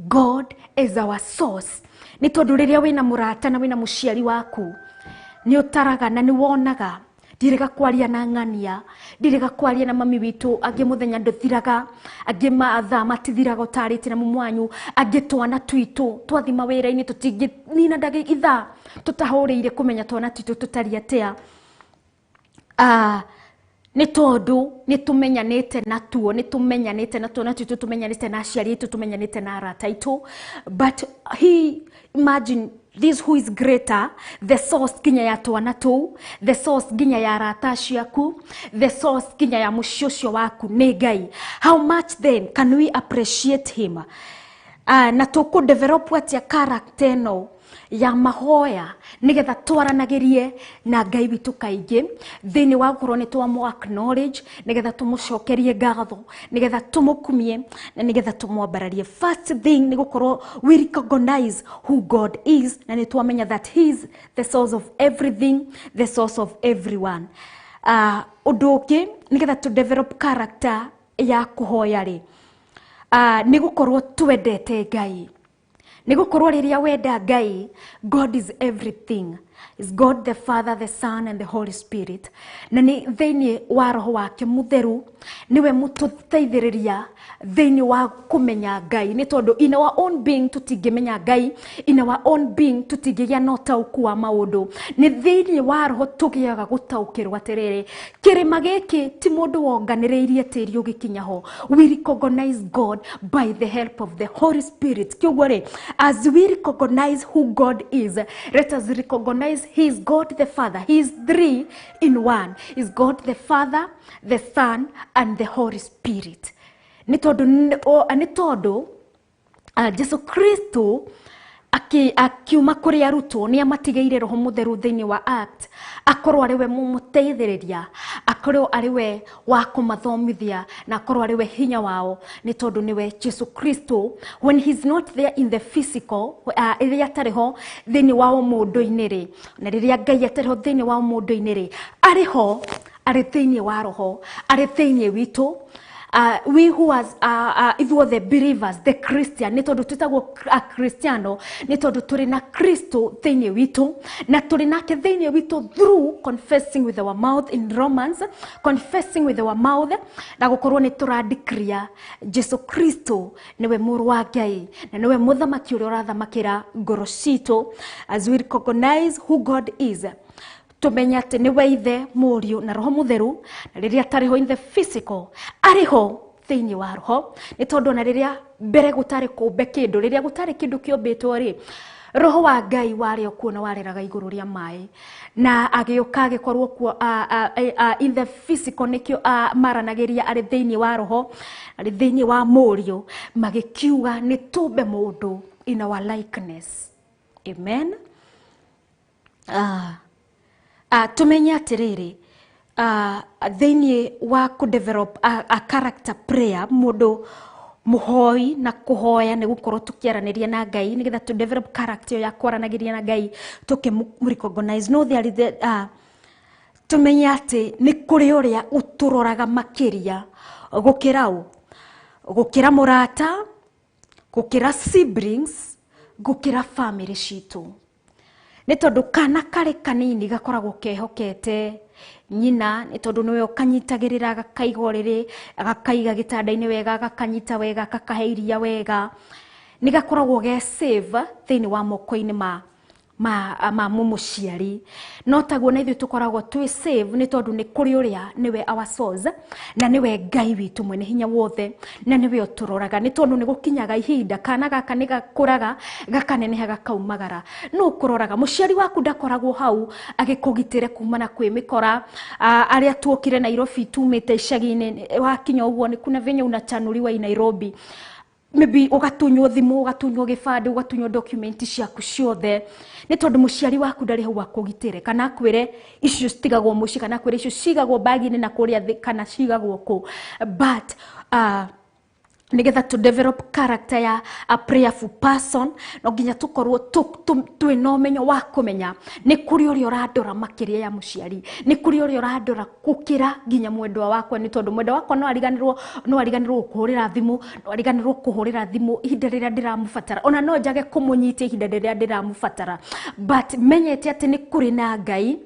God as our source, nĩ tondũ rĩrĩa wĩna mũrata na wĩna mũciari waku, nĩ ũtaraga na nĩ wonaga ndirĩga kwaria na ng'ania, ndirĩga kwaria na mami witũ. Angĩ mũthenya ndũthiraga, angĩ mathaa matithiraga ũtarĩte na mumu wanyu, angĩ twana twitũ twathi mawĩra-inĩ, tũtingĩnina ndagĩ ithaa tũtahũrĩire kũmenya twana twitũ tũtariĩ atĩa. Nĩ tondũ nĩ tũmenyanĩte natuo, nĩ tũmenyanĩte na twana twitũ, tũmenyanĩte na aciari aitũ, tũmenyanĩte na arata aitũ. But he imagine this, who is greater, the source nginya ya twana tũu, the source nginya ya arata ciaku, the source nginya ya mũciĩ ũcio waku nĩ Ngai. How much then can we appreciate him? Na tũkũ develop atia character ĩno? Ya mahoya nigetha twaranagirie na Ngai witũ kaingĩ thĩinĩ wa gũkorwo nĩ twamũ acknowledge, nigetha tũmũcokerie ngatho, nigetha tũmũkumie na nigetha tũmwambararie. First thing nĩ gũkorwo we recognize who God is, na nĩ twamenya that he is the source of everything, the source of everyone. Ũndũ ũngĩ nigetha to develop character ya kũhoya rĩ, nĩ gũkorwo twendete Ngai, nĩ gũkorwo rĩrĩa wenda Ngai, God is everything, is God the Father, the Son and the Holy Spirit, na nĩ thĩinĩ wa roho wake mũtheru nĩwe mũtũteithĩrĩria thĩinĩ wa kũmenya Ngai, nĩ tondũ in our own being tũtingĩmenya Ngai, in our own being tũtingĩgĩa na ũtaũku wa maũndũ. Nĩ thĩinĩ wa roho tũgĩaga gũtaũkĩrwo atĩrĩrĩ, kĩrĩma gĩkĩ ti mũndũ wonganĩrĩirie tĩri ũgĩkinya ho. We recognize God by the help of the Holy Spirit. Kĩũguo rĩ, as we recognize who God is, let us recognize he is God the Father. He is three in one. He is God the Father, the Son and the Holy Spirit. Nĩ tondũ nĩ tondũ Jesu Kristo akiuma kũrĩ arutwo nĩ amatigĩire roho mũtheru thĩinĩ wa Act, akorwo arĩ we mũmũteithĩrĩria, akorwo arĩ we wa kũmathomithia, na akorwo arĩ we hinya wao, nĩ tondũ nĩwe Jesu Kristo. When he is not there in the physical, rĩrĩa atarĩ ho thĩinĩ wa ũmũndũ-inĩ rĩ, na rĩrĩa Ngai atarĩ ho thĩinĩ wa ũmũndũ-inĩ rĩ, arĩ ho, arĩ thĩinĩ wa roho, arĩ thĩinĩ witũ. We who as ithuothe believers, the Christian, nĩ tondũ twĩtagwo akristiano nĩ tondũ tũrĩ na Kristo thĩinĩ witũ, na tũrĩ nake thĩinĩ witũ through confessing with our mouth in Romans, confessing with our mouth, na gũkorwo nĩ tũradeclare Jesu Kristo nĩwe mũrũ wa Ngai na nĩwe mũthamaki ũrĩa ũrathamakĩra ngoro citũ. As we recognize who God is, tumenye atĩ nĩwe Ithe, Mũriũ na Roho Mũtheru, na rĩrĩa atarĩ ho in the physical, arĩ ho thĩinĩ wa roho, nĩ tondũ ona rĩrĩa mbere gũtarĩ kũmbe kĩndũ, rĩrĩa gũtarĩ kĩndũ kĩũmbĩtwo rĩ, roho wa Ngai warĩ o kuo na wareraga igũrũ rĩa maĩ, na agĩũka agĩkorwo kuo in the physical. Nĩkĩo maranagĩria arĩ thĩinĩ wa roho, arĩ thĩinĩ wa Mũriũ, magĩkiuga nĩ tũmbe mũndũ in our likeness. Amen. Tumenye atĩrĩrĩ, thĩinĩ wa kũ develop a character prayer, mũndũ mũhoi na kũhoya nĩ gũkorwo tũkĩaranĩria na Ngai, nĩgetha to develop character ĩyo ya kwaranagĩria na Ngai, tũkĩ recognize no there is the, tumenye atĩ nĩ kũrĩ ũrĩa ũtũroraga makĩria gũkĩra ũ, gũkĩra mũrata, gũkĩra siblings, gũkĩra family citũ, nĩ tondũ kana karĩ kanini gakoragwo kehokete nyina, nĩ tondũ nĩwe ũkanyitagĩrĩra, gakaiga ũrĩrĩ, gakaiga gĩtanda-inĩ wega, gakanyita wega, gakahe iria wega, nĩ gakoragwo ge safe thĩinĩ wa moko-inĩ ma mũmũciari. No taguo na ithuĩ tũkoragwo twĩ safe, nĩ tondũ nĩ kũrĩ ũrĩa nĩwe our source, na nĩwe Ngai witũ mwene hinya wothe, na nĩwe ũtũroraga, nĩ tondũ nĩ gũkinyaga ihinda kana gaka nĩ gakũraga, gakaneneha, gakaumagara. No ũkũroraga mũciari waku ndakoragwo hau agĩkũgitĩre kumana kwĩ mĩkora. Arĩa tuokire Nairobi tumĩte icagi-inĩ, wakinya ũguo nĩ kuna venye unachanuliwa i Nairobi, maybe ũgatunywo thimũ, ũgatunywo gĩbandĩ, ũgatunywo document ciaku ciothe, nĩ tondũ mũciari waku ndarĩ hau akũgitĩre, kana akwĩre icio citigagwo mũciĩ, kana akwĩre icio cigagwo bagi-inĩ na kũrĩa thĩ, kana cigagwo kũ. But nigetha to develop character ya a prayerful person, no nginya tukorwo twĩna ũmenyo wa kũmenya nĩ kũrĩ ũrĩa ũrandora makĩria ya mũciari, nĩ kũrĩ ũrĩa ũrandora gũkĩra nginya mwendwa wakwa, nĩ tondũ mwendwa wakwa no ariganĩrwo gũkũhũrĩra thimũ, no ariganĩrwo kũhũrĩra thimũ ihinda rĩrĩa ndĩramũbatara, ona no njage kũmũnyitia ihinda rĩrĩa ndĩramũbatara, but menyete atĩ nĩ kũrĩ na Ngai.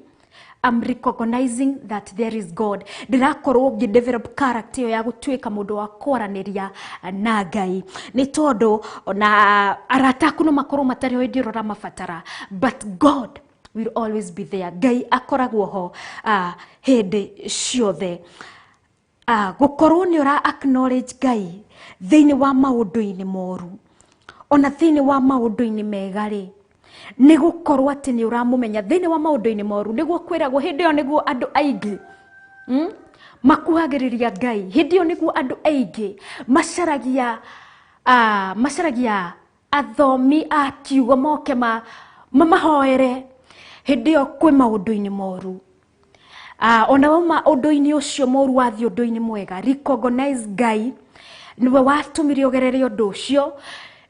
I'm recognizing that there is God. Ndĩrakorwo ngĩ develop character ĩyo ya gũtuĩka mũndũ wa kwaranĩria na Ngai, nĩ tondũ ona arata aku no makorwo matarĩ ho hĩndĩ ĩrĩa ũramabatara, but God will always be there. Ngai akoragwo ho hĩndĩ ciothe. Gũkorwo nĩ ũra acknowledge Ngai thĩinĩ wa maũndũ-inĩ moru ona thĩinĩ wa maũndũ-inĩ mega rĩ, nĩ gũkorwo atĩ nĩ ũramũmenya thĩinĩ wa maũndũ-inĩ moru. Nĩguo kwĩragwo hĩndĩ ĩyo nĩguo andũ aingĩ makuhagĩrĩria Ngai, hĩndĩ ĩyo nĩguo andũ aingĩ macaragia athomi a kiugo moke ma Mamahoere hĩndĩ ĩyo kwĩ maũndũ-inĩ moru. Ona wauma ũndũ-inĩ ũcio moru wathiĩ ũndũ-inĩ mwega, recognize Ngai nĩwe watũmire ũgerere ũndũ ũcio.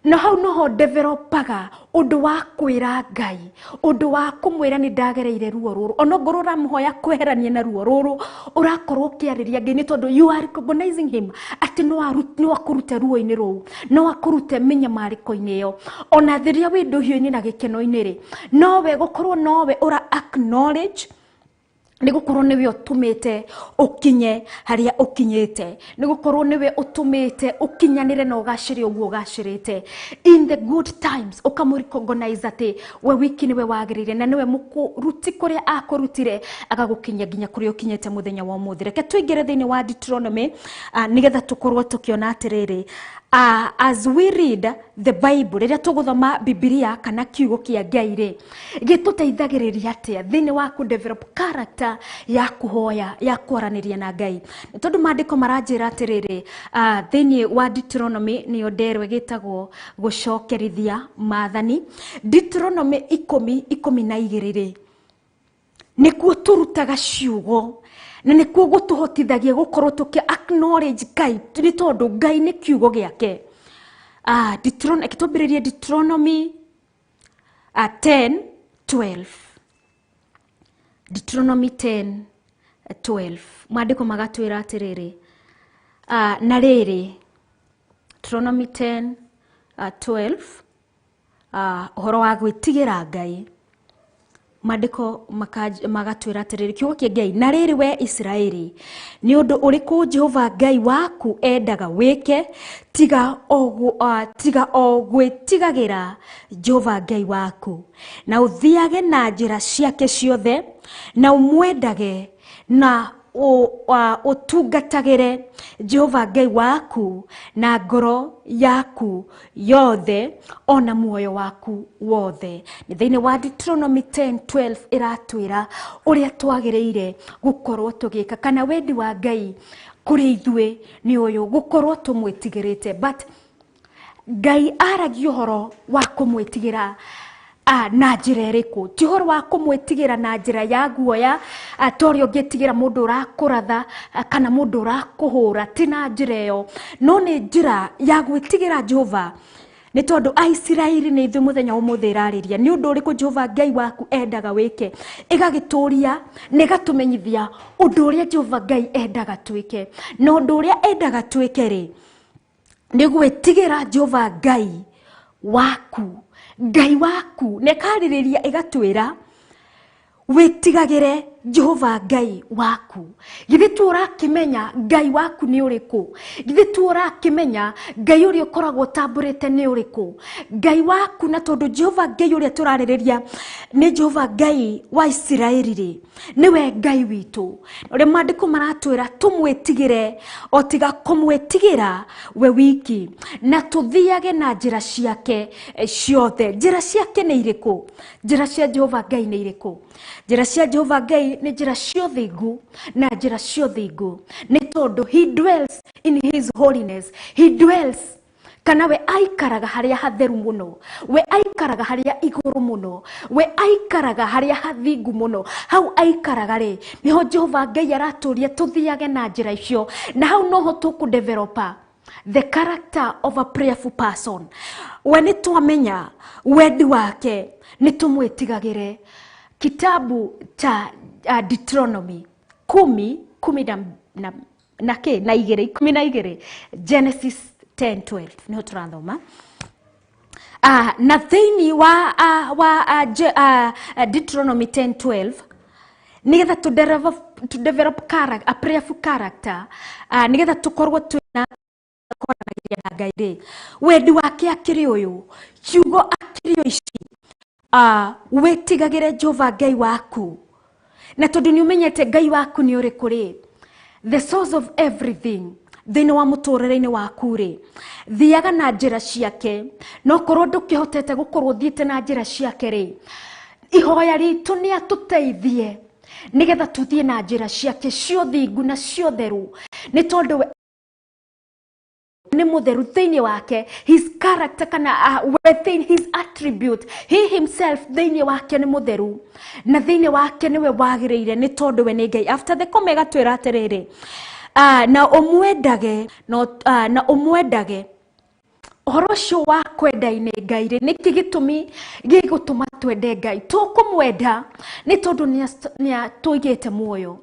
Na hau noho developaga ũndũ wa kwĩra Ngai, ũndũ wa kũmwĩra nĩ ndagereire ruo rũrũ. Ona ongorwo ũramũhoya kweherania na ruo rũrũ, ũrakorwo ũkĩarĩria Ngai nĩ tondũ you are recognizing him atĩ no akũrute ruo-inĩ rũu, no akũrute mĩnyamarĩko-inĩ ĩyo. Ona rĩrĩa wĩ ndũhiũ-inĩ na gĩkeno-inĩ rĩ, nowe gũkorwo nowe ũra acknowledge nĩ gũkorwo nĩwe ũtũmĩte ũkinye harĩa ũkinyĩte, nĩ gũkorwo nĩwe ũtũmĩte ũkinyanĩre na ũgacĩre ũguo ũgacĩrĩte. In the good times ũkamũ recognize atĩ we wiki nĩwe wagĩrĩire na nĩwe mũkũruti kũrĩa akũrutire agagũkinyia nginya kũrĩa ũkinyĩte mũthenya wa ũmũthĩ. Reke tũingĩre thĩinĩ wa Deuteronomy, nĩgetha tũkorwo tũkĩona atĩrĩrĩ, as we read the Bible, rĩrĩa tũgũthoma Bibilia kana kiugo kĩa Ngai rĩ, gĩtũteithagĩrĩria atĩa thĩinĩ wa kũ develop character ya kũhoya, ya kwaranĩria na Ngai? Nĩ tondũ maandĩko maranjĩra atĩrĩrĩ, thĩinĩ wa Deuteronomy nĩyo nderwa ĩgĩtagwo gũcokerithia maathani. Deuteronomy 10:12 rĩ, nĩkuo tũrutaga ciugo na nĩkuo gũtũhotithagia gũkorwo tũkĩ acknowledge Ngai, nĩ tondũ Ngai nĩ kiugo gĩake. Reke twambĩrĩrie Deuteronomy 10:12. Deuteronomy 10:12. Maandĩko magatwĩra atĩrĩrĩ, na rĩrĩ, Deuteronomy 10:12, ũhoro wa gwĩtigĩra Ngai. Maandĩko magatwĩra atĩrĩrĩ, kiugo kĩa Ngai, na rĩrĩ we Isiraeli, nĩ ũndũ ũrĩkũ Jehova Ngai waku endaga wĩke tiga o gwĩtigagĩra Jehova Ngai waku, na ũthiage na njĩra ciake ciothe, na ũmwendage na ũtungatagĩre Jehova Ngai waku na ngoro yaku yothe ona muoyo waku wothe. Nĩ thĩinĩ wa Deuteronomy 10:12 ĩratwĩra ũrĩa twagĩrĩire gũkorwo tũgĩka, kana wendi wa Ngai kũrĩ ithuĩ nĩ ũyũ, gũkorwo tũmwĩtigĩrĩte. But Ngai aragia ũhoro wa kũmwĩtigĩra na njĩra ĩrĩkũ? Ti ũhoro wa kũmwĩtigĩra na njĩra ya guoya, ta ũrĩa ũngĩtigĩra mũndũ ũrakũratha, kana mũndũ ũrakũhũra, ti na njĩra ĩyo, no nĩ njĩra ya gwĩtigĩra Jehova. Nĩ tondũ Aisiraeli nĩ ithuĩ mũthenya ũmũthĩ ĩrarĩria nĩ ũndũ ũrĩkũ Jehova Ngai waku endaga wĩke, ĩgagĩtũria na ĩgatũmenyithia ũndũ ũrĩa Jehova Ngai endaga twĩke. Na ũndũ ũrĩa endaga twĩke rĩ, nĩ gwĩtigĩra Jehova Ngai waku. Ngai waku na ĩkarĩrĩria ĩgatwĩra wĩtigagĩre Jehova Ngai waku. Githĩ tu ũrakĩmenya Ngai waku nĩ ũrĩkũ? Githĩ tu ũrakĩmenya Ngai ũrĩa ũkoragwo ũtambũrĩte nĩ ũrĩkũ? Ngai waku, na tondũ Jehova Ngai ũrĩa tũrarĩrĩria nĩ Jehova Ngai wa Isiraeli rĩ, nĩwe Ngai witũ. Ũrĩa maandĩko maratwĩra tũmwĩtigĩre o tiga kũmwĩtigĩra we wiki, na tũthiage na njĩra ciake ciothe. Njĩra ciake nĩ irĩkũ? Njĩra cia Jehova Ngai nĩ irĩkũ? Njĩra cia Jehova Ngai nĩ njĩra cia ũthingu na njĩra cia ũthingu, nĩ tondũ he dwells in his holiness. He dwells, kana we aikaraga harĩa hatheru mũno, we aikaraga harĩa igũrũ mũno, we aikaraga harĩa hathingu mũno. Hau aikaraga rĩ, nĩho Jehova Ngai aratũria tũthiage na njĩra icio, na hau noho tũkũ developa the character of a prayerful person. We nĩ twamenya wendi wake nĩ tũmwĩtigagĩre. Kitabu cha Deuteronomy kumi, kumi na, na, na kĩ? Na igĩrĩ, 12, Genesis 10:12 nĩho tũrathoma. Na thĩinĩ wa Deuteronomy 10:12, nĩgetha to develop a prayerful character, nĩgetha tũkorwo twĩna kwaranagĩria na Ngai rĩ, wendi wake akĩrĩ ũyũ, kiugo akĩrĩ o ici, wĩtigagĩre Jehova Ngai waku, na tondũ nĩ ũmenyete Ngai waku nĩ ũrĩkũ rĩ, the source of everything thĩinĩ wa mũtũrĩre-inĩ waku rĩ, thiaga na njĩra ciake. No korwo ndũkĩhotete gũkorwo ũthiĩte na njĩra ciake rĩ, ihoya ritũ nĩ atũteithie nĩgetha tũthiĩ na njĩra ciake cia ũthingu na cia ũtheru, nĩ tondũ we Nĩ mũtheru thĩinĩ wake, his character kana within his attribute, he himself thĩinĩ wake nĩ mũtheru, na thĩinĩ wake nĩwe wagĩrĩire nĩ tondũ we nĩ Ngai. After the comma ĩgatwĩra atĩrĩrĩ, na ũmwendage no, na ũmwendage. Ũhoro ũcio wa kwenda-inĩ Ngai rĩ, nĩkĩ gĩtũmi gĩgũtũma twende Ngai? Tũkũmwenda nĩ tondũ nĩ atũigĩte muoyo.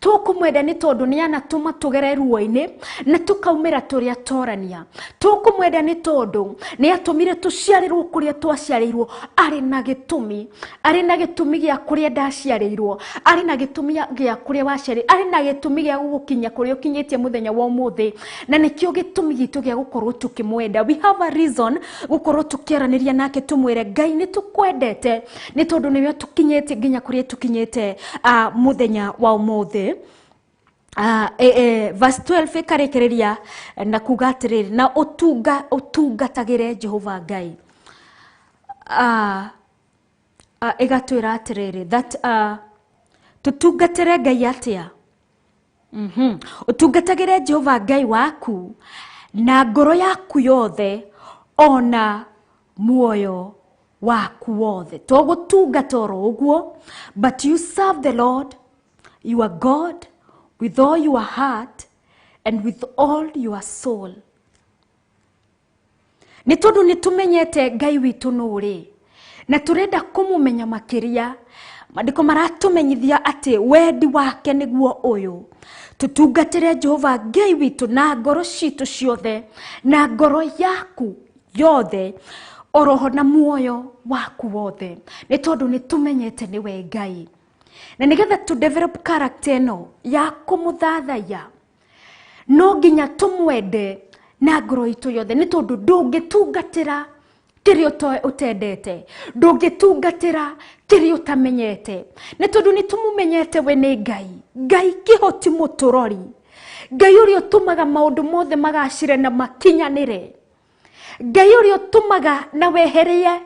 Tũkũmwenda nĩ tondũ nĩ anatũma tũgere ruo-inĩ na tũkaumĩra tũrĩ atorania. Tũkũmwenda nĩ tondũ nĩ atũmire tũciarĩrwo kũrĩa twaciarĩirwo arĩ na gĩtũmi, arĩ na gĩtũmi gĩa kũrĩa ndaciarĩirwo, arĩ na gĩtũmi gĩa kũrĩa waciarĩirwo, arĩ na gĩtũmi gĩa gũgũkinyia kũrĩa ũkinyĩtie mũthenya wa ũmũthĩ, na nĩkĩo gĩtũmi gitũ gĩa gũkorwo tũkĩmwenda. We have a reason gũkorwo tũkĩaranĩria nake tũmwĩre Ngai nĩ tũkwendete nĩ tondũ nĩwe tũkinyĩtie nginya kũrĩa tũkinyĩte mũthenya wa ũmũthĩ. Verse 12 ĩkarĩkĩrĩria na kuga atĩrĩrĩ, na ũtungatagĩre Jehova Ngai. Ĩgatwĩra atĩrĩrĩ that tũtungatĩre Ngai atĩa? Ũtungatagĩre Jehova Ngai waku na ngoro yaku yothe ona muoyo waku wothe. To gũtungata oro ũguo, but you serve the Lord your God with all your heart and with all your soul. Nĩ tondũ nĩ tũmenyete Ngai witũ nũ rĩ, na tũrenda kũmũmenya makĩria. Maandĩko maratũmenyithia atĩ wendi wake nĩguo ũyũ, tũtungatĩre Jehova Ngai witũ na ngoro citũ ciothe, na ngoro yaku yothe, oroho na muoyo waku wothe, nĩ tondũ nĩ tũmenyete nĩwe Ngai. Na nĩgetha tũ develop character ĩno ya kũmũthathaiya, no nginya tũmwende na ngoro itũ yothe, nĩ tondũ ndũngĩtungatĩra kĩrĩa ũtendete, ndũngĩtungatĩra kĩrĩa ũtamenyete, nĩ tondũ nĩ tũmũmenyete we nĩ Ngai, Ngai kĩhoti mũtũrori, Ngai ũrĩa ũtũmaga maũndũ mothe magacĩre na makinyanĩre, Ngai ũrĩa ũtũmaga na weherie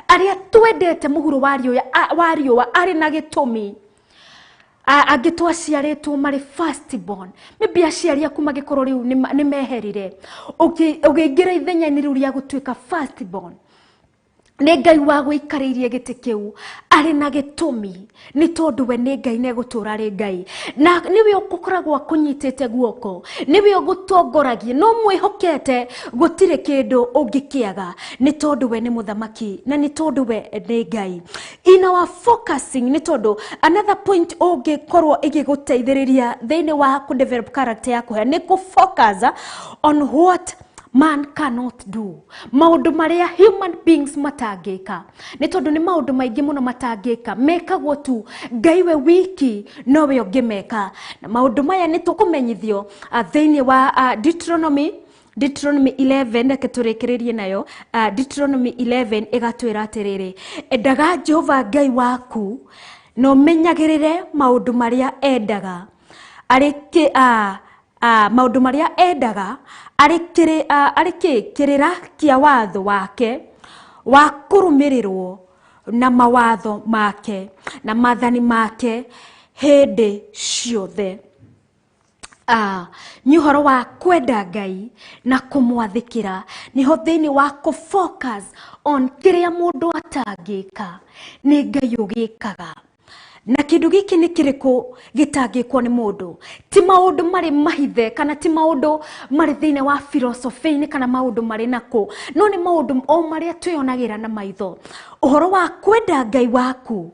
arĩa twendete mũhuro wa riũa arĩ na gĩtũmi. Angĩ twaciarĩtwo marĩ first born, maybe aciari aku magĩkorwo rĩu nĩ meherire, ũkĩingĩra ithenya-inĩ rĩu rĩa gũtuĩka first born, nĩ Ngai wa gũikarĩirie gĩtĩ kĩu arĩ na gĩtũmi, nĩ tondũ we nĩ Ngai na egũtũũra arĩ Ngai, na nĩwe ũkoragwo akũnyitĩte guoko, nĩwe ũgũtongoragia, no mwĩhokete gũtirĩ kĩndũ ũngĩkĩaga, nĩ tondũ we nĩ mũthamaki na nĩ tondũ we nĩ Ngai. In our focusing, nĩ tondũ another point ũngĩkorwo ĩgĩgũteithĩrĩria thĩinĩ wa kũ develop character yaku nĩ kũ focus on what man cannot do, maũndũ marĩa human beings matangĩka, nĩ tondũ nĩ maũndũ maingĩ mũno matangĩka, mekagwo tu Ngai we wiki nowe ũngĩmeka. Na maũndũ maya nĩ tũkũmenyithio thĩinĩ wa Deuteronomy 11, reke tũrĩkĩrĩrie nayo. Deuteronomy 11 ĩgatwĩra atĩrĩrĩ, endaga Jehova Ngai waku na ũmenyagĩrĩre maũndũ marĩa endaga, arĩ maũndũ marĩa endaga arĩ kĩrĩra kĩa watho wake wa kũrũmĩrĩrwo na mawatho make na maathani make hĩndĩ ciothe. Nĩ ũhoro wa kwenda Ngai na kũmwathĩkĩra, nĩho thĩinĩ wa kũ focus on kĩrĩa mũndũ atangĩka nĩ Ngai ũgĩkaga. Na kĩndũ gĩkĩ nĩ kĩrĩkũ gĩtangĩkwo nĩ mũndũ? Ti maũndũ marĩ mahithe, kana ti maũndũ marĩ thĩinĩ wa philosophy-inĩ, kana maũndũ marĩ nakũ, no nĩ maũndũ o marĩa twĩyonagĩra na maitho. Ũhoro wa kwenda Ngai waku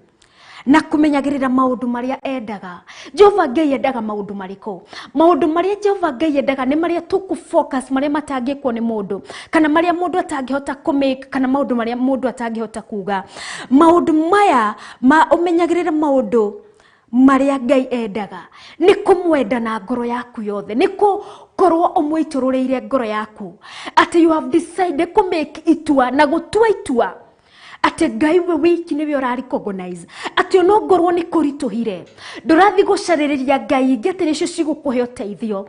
na kũmenyagĩrĩra maũndũ marĩa endaga. Jehova Ngai endaga maũndũ marĩkũ? Maũndũ marĩa Jehova Ngai endaga nĩ marĩa tũkũ focus, marĩa matangĩkwo nĩ mũndũ, kana marĩa mũndũ atangĩhota kũ make, kana maũndũ marĩa mũndũ atangĩhota kuga. Maũndũ maya ma ũmenyagĩrĩre maũndũ marĩa Ngai endaga nĩ kũmwenda na ngoro yaku yothe, nĩ gũkorwo ũmũitũrũrĩire ngoro yaku, atĩ you have decided kũ make itua na gũtua itua atĩ Ngai we wiki nĩwe ũra recognize, atĩ onongorwo nĩ kũritũhire ndũrathiĩ gũcarĩrĩria Ngai ingĩ atĩ nĩcio cigũkũhe ũteithio.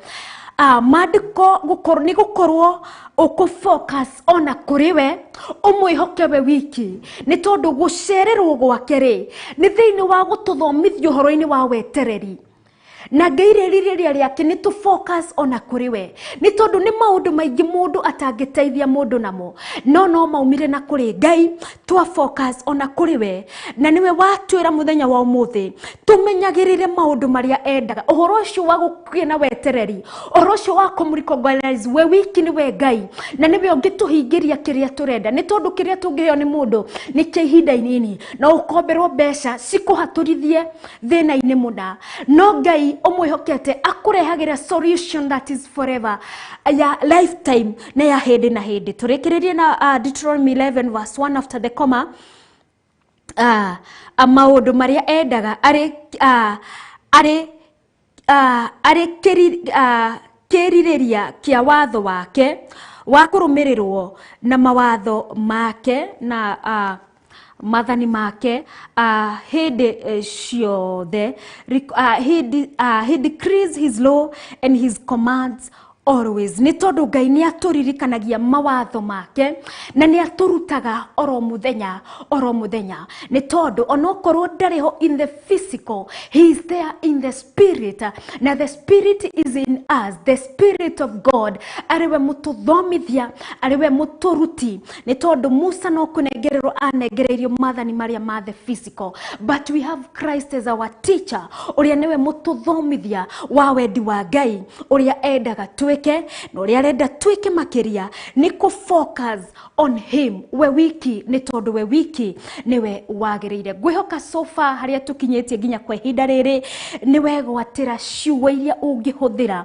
Maandĩko nĩ gũkorwo ũkũ focus ona kũrĩ we, ũmwĩhoke we wiki, nĩ tondũ gũcererwo gwake rĩ nĩ thĩinĩ wa gũtũthomithia ũhoro-inĩ wa wetereri. Na Ngai rĩrirĩria rĩake nĩ tũ focus ona kũrĩ we, nĩ tondũ nĩ maũndũ maingĩ mũndũ atangĩteithia mũndũ namo, no no maumire na kũrĩ Ngai twa focus ona kũrĩ we. Na nĩwe watwĩra mũthenya wa ũmũthĩ tũmenyagĩrĩre maũndũ marĩa endaga, ũhoro ũcio wa gũkũgĩa na wetereri, ũhoro ũcio wa kũmũrecognize we wiki nĩwe Ngai na nĩwe ũngĩtũhingĩria kĩrĩa tũrenda, nĩ tondũ kĩrĩa tũngĩheo nĩ mũndũ nĩ kĩa ihinda inini. No ũkomberwo mbeca cikũhatũrithie thĩna-inĩ mũna, no Ngai ũmwĩhokete akũrehagĩra solution that is forever, ya lifetime na ya hĩndĩ na hĩndĩ. Tũrĩkĩrĩrie na Deuteronomy 11 verse 1 after the comma, maũndũ marĩa endaga arĩ arĩ arĩ kĩrirĩria kĩa watho wake wa kũrũmĩrĩrwo na mawatho make na mathani make hĩndĩ ciothe. He decrees his law and his commands always, nĩ tondũ Ngai nĩ atũririkanagia mawatho make na nĩ atũrutaga oro mũthenya oro mũthenya, nĩ tondũ onokorwo ndarĩ ho in the physical, he is there in the spirit, na the spirit is in us, the spirit of God, arĩ we mũtũthomithia, arĩ we mũtũruti, nĩ tondũ Musa no kũnengererwo anengereirio mathani marĩa ma the physical, but we have Christ as our teacher, ũrĩa nĩwe mũtũthomithia wa wendi wa Ngai, ũrĩa endaga twĩke na ũrĩa arenda twĩke makĩria nĩ kũ focus on him we wiki, nĩ tondũ we wiki nĩwe wagĩrĩire. Ngwĩhoka so far harĩa tũkinyĩtie nginya kwa ihinda rĩrĩ nĩ wegwatĩra ciugo iria ũngĩhũthĩra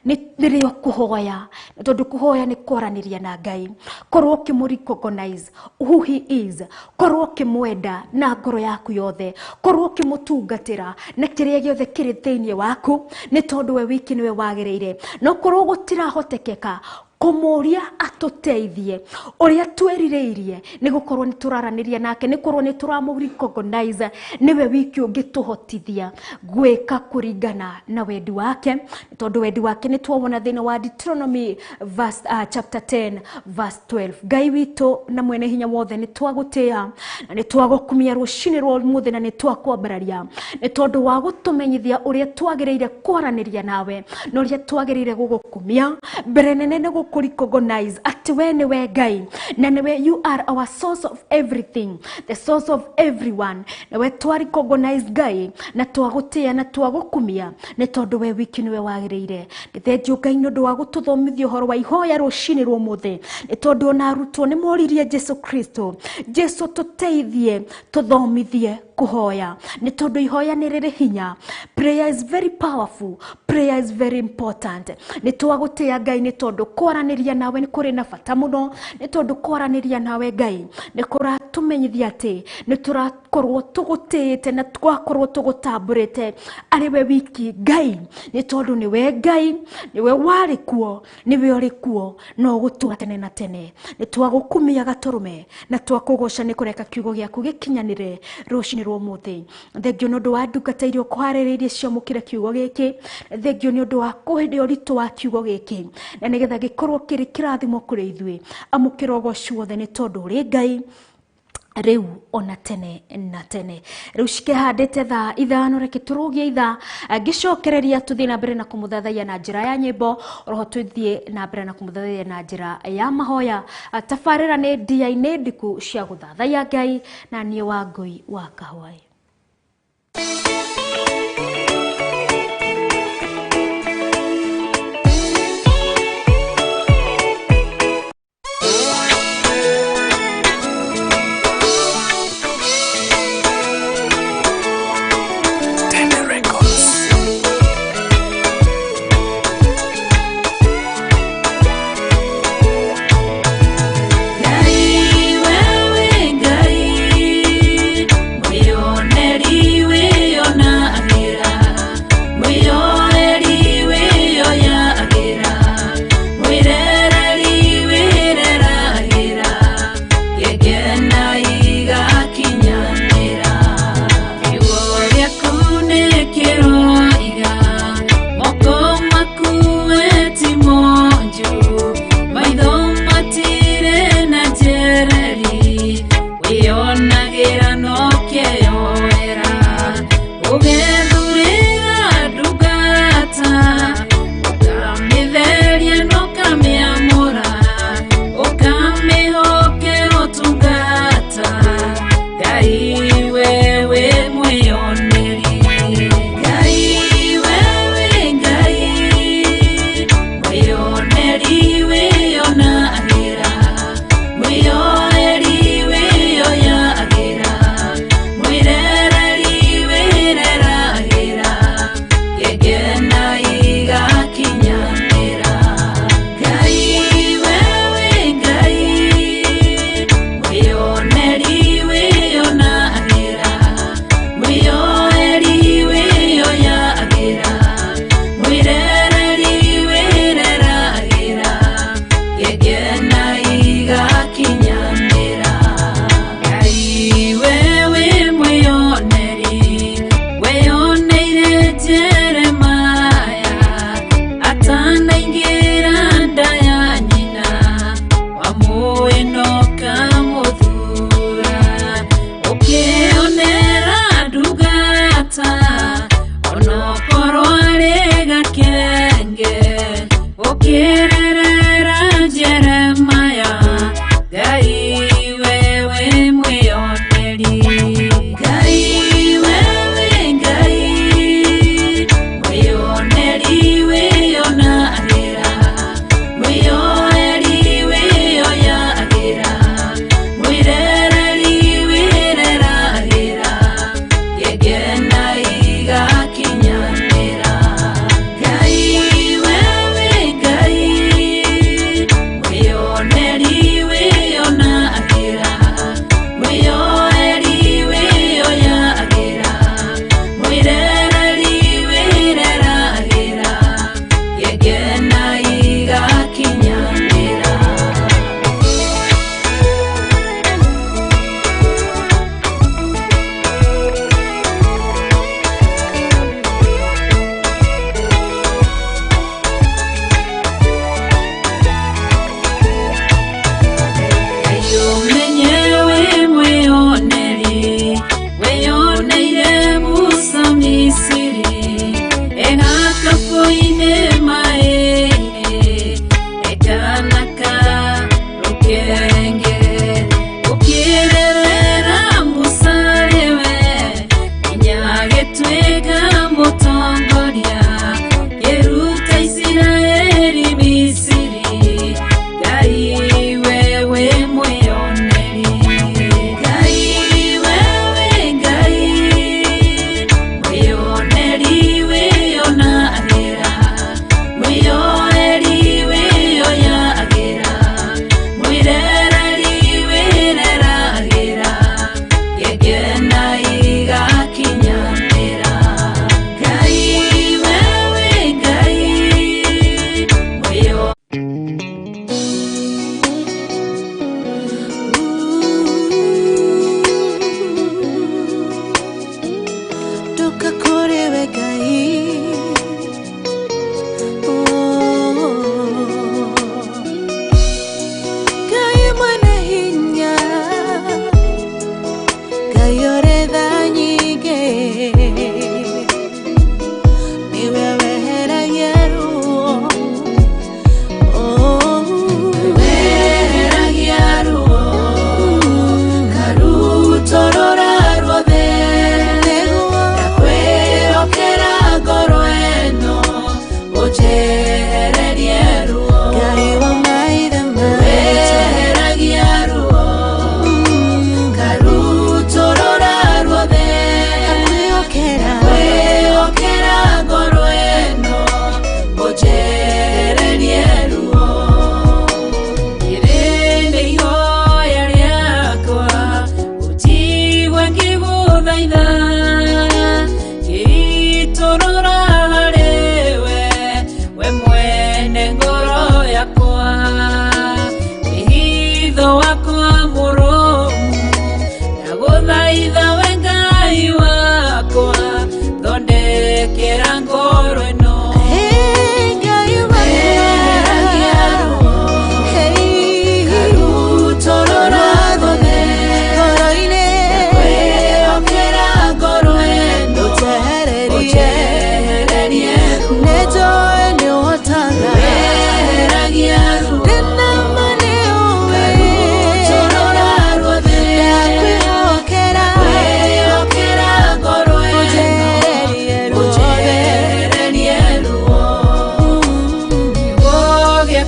nĩ rĩrĩa ũkũhoya, nĩ tondũ kũhoya nĩ kwaranĩria na Ngai. Korwo ũkĩmũ recognize who he is, korwo ũkĩmwenda na ngoro yaku yothe, korwo ũkĩmũtungatĩra na kĩrĩa gĩothe kĩrĩ thĩinĩ waku, nĩ tondũ we wiki nĩwe wagĩrĩire. No korwo gũtirahotekeka kũmũria atũteithie ũrĩa twĩrirĩirie, nĩ gũkorwo nĩ tũraranĩria nake, nĩ korwo nĩ tũramũ recognize nĩwe wiki ũngĩtũhotithia gwĩka kũringana na wendi wake, tondũ wendi wake nĩ twawona thĩinĩ wa Deuteronomy verse, chapter 10 verse 12. Ngai witũ na mwene hinya wothe, nĩ twagũtĩa na nĩ twagũkumia rũcinĩ rwa ũmũthĩ na nĩ twakwambararia nĩ tondũ wa gũtũmenyithia ũrĩa twagĩrĩire kwaranĩria nawe na ũrĩa twagĩrĩire gũgũkumia. Mbere nene nĩ gũkũ recognize atĩ we nĩwe Ngai na nĩwe, you are our source of everything, the source of everyone. Nawe twa recognize Ngai na twagũtĩa na twagũkumia nĩ tondũ we wiki nĩwe wagĩrĩire. Nĩ thengiũ Ngai nĩ ũndũ wa gũtũthomithia ũhoro wa ihoya rũcinĩ rwa ũmũthĩ, nĩ tondũ ona arutwo nĩ moririe Jesu Kristo, Jesu tũteithie, tũthomithie kũhoya, nĩ tondũ ihoya nĩ rĩrĩ hinya. Prayer is very powerful, prayer is very important. Nĩ twagũtĩa Ngai nĩ tondũ kwaranĩria nawe nĩ kũrĩ na bata mũno, nĩ tondũ kwaranĩria nawe Ngai nĩ kũratũmenyithia atĩ nĩ tũrakorwo tũgũtĩĩte na twakorwo tũgũtambũrĩte arĩ we wiki Ngai, nĩ tondũ nĩwe Ngai, nĩwe warĩ kuo, nĩwe ũrĩ kuo na ũgũtũra tene na tene. Nĩ twagũkumia gatũrũme na twakũgoca nĩ kũreka kiugo gĩaku gĩkinyanĩre rũcinĩ rwa ũmũthĩ. Thengio nĩ ũndũ wa ndungata iria ũkũharĩrĩirie ciamũkĩre kiugo gĩkĩ. Thengio nĩ ũndũ wa kũhĩndĩ ũritũ wa kiugo gĩkĩ na nĩgetha gĩkorwo kĩrĩ kĩrathimo kũrĩ ithuĩ. Amũkĩra ũgoci wothe nĩ tondũ ũrĩ Ngai rĩu ona tene na tene. Rĩu cikĩhandĩte thaa 5, reke tũrũgie ithaa, ngĩcokereria tũthiĩ na mbere na kũmũthathaiya na njĩra ya nyĩmbo, oroho tũthiĩ na mbere na kũmũthathaiya na njĩra ya mahoya. Tabarĩra nĩ ndia-inĩ ndiku cia gũthathaiya Ngai na niĩ wa Ngũi wa Kahwaĩ. Tende Records. Ngai wewe Ngai, mwĩyoneri wĩyoneri.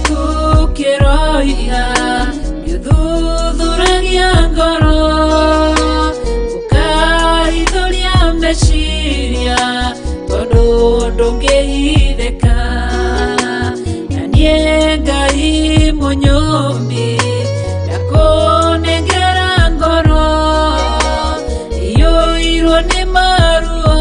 Gĩaku kĩroiga nĩũthuthuragia ngoro ũkahithũria meciria tondũ ndũngĩhithĩka na niĩ Ngai mũnyũmbi ndakũnengera ngoro iyũirwo nĩ maruo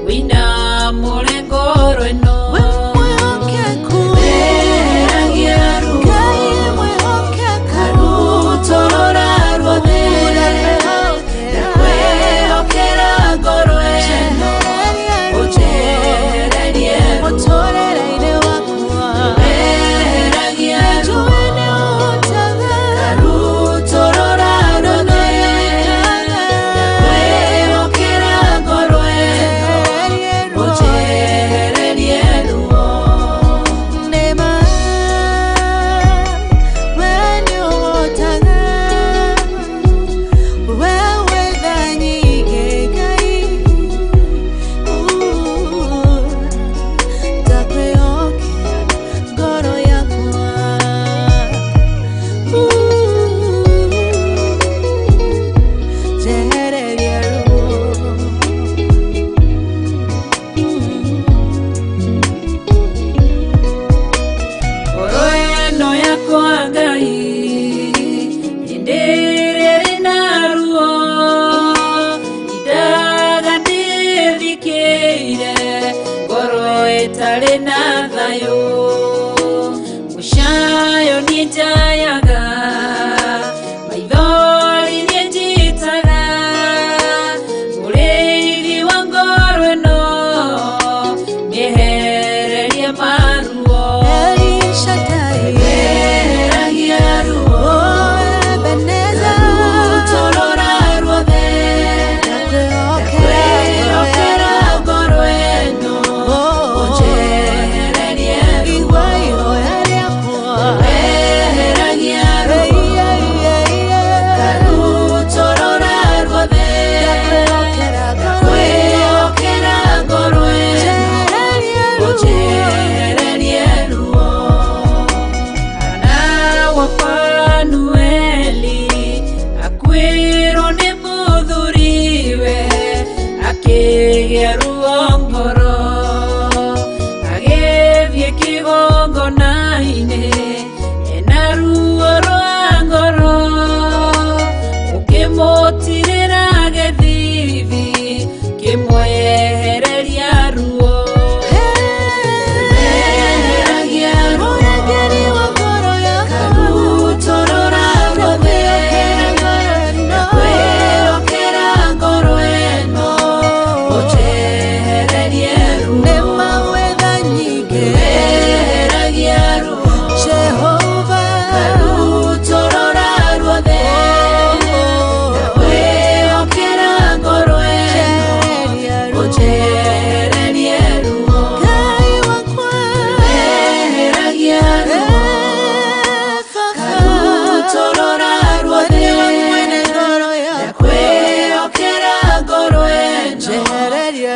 wĩinamũre ngoro ĩno We mwĩhokeku, Weheragia ruo Ngai mwĩhokeku, Karutũrũra ruothe ndakwĩhokera ngoro ĩno ũnjehererie ruo mũtũrĩre-inĩ wakwa Weheragia ruo njũĩ nĩ ũhotaga Karutũrũra ruothe ndakwĩhokera ngoro ĩno ũnjehererie ruo Nĩma we nĩũhotaga, we wĩ tha nyingĩ Ngai, ndakwĩhokera ngoro yakwa, njehereria ruo. Ngoro ĩno yakwa Ngai hĩndĩ ĩrĩa ĩrĩ na ruo indaga ndĩthikĩire ngoro ĩtarĩ na thayũ mũcayo niĩ njayaga maithori niĩ njitaga mũrĩithi wa ngoro ĩno mĩehererie maruo El Shaddai, Weheragia ruo oh Ebenezer, Karutũrũra ruothe ndakwĩhokera ndakwĩhokera ngoro ĩno ũnjehererie ruo igua ihoya rĩakwa. Weheragia ruo Karutũrũra ruothe ndakwĩhokera ngoro ĩno ũnjehererie ruo Hana wa Fanueli akuĩrwo nĩ mũthuriwe akĩgĩa ruo ngoro agĩthiĩ kĩgongona-inĩ ena ruo rwa ngoro ũkĩmũtirĩra gĩthithi kĩmwehereria ruo Weheragia ruo Karutũrũra ruothe ndakwĩhokera ngoro ĩno ũnjehererie ruo Weheragia ruo Karutũrũra ruothe ndakwĩhokera ngoro ĩno ũnjehererie ruo Weheragia ruo Karutũrũra ruothe ndakwĩhokera ngoro ĩno ũnjehererie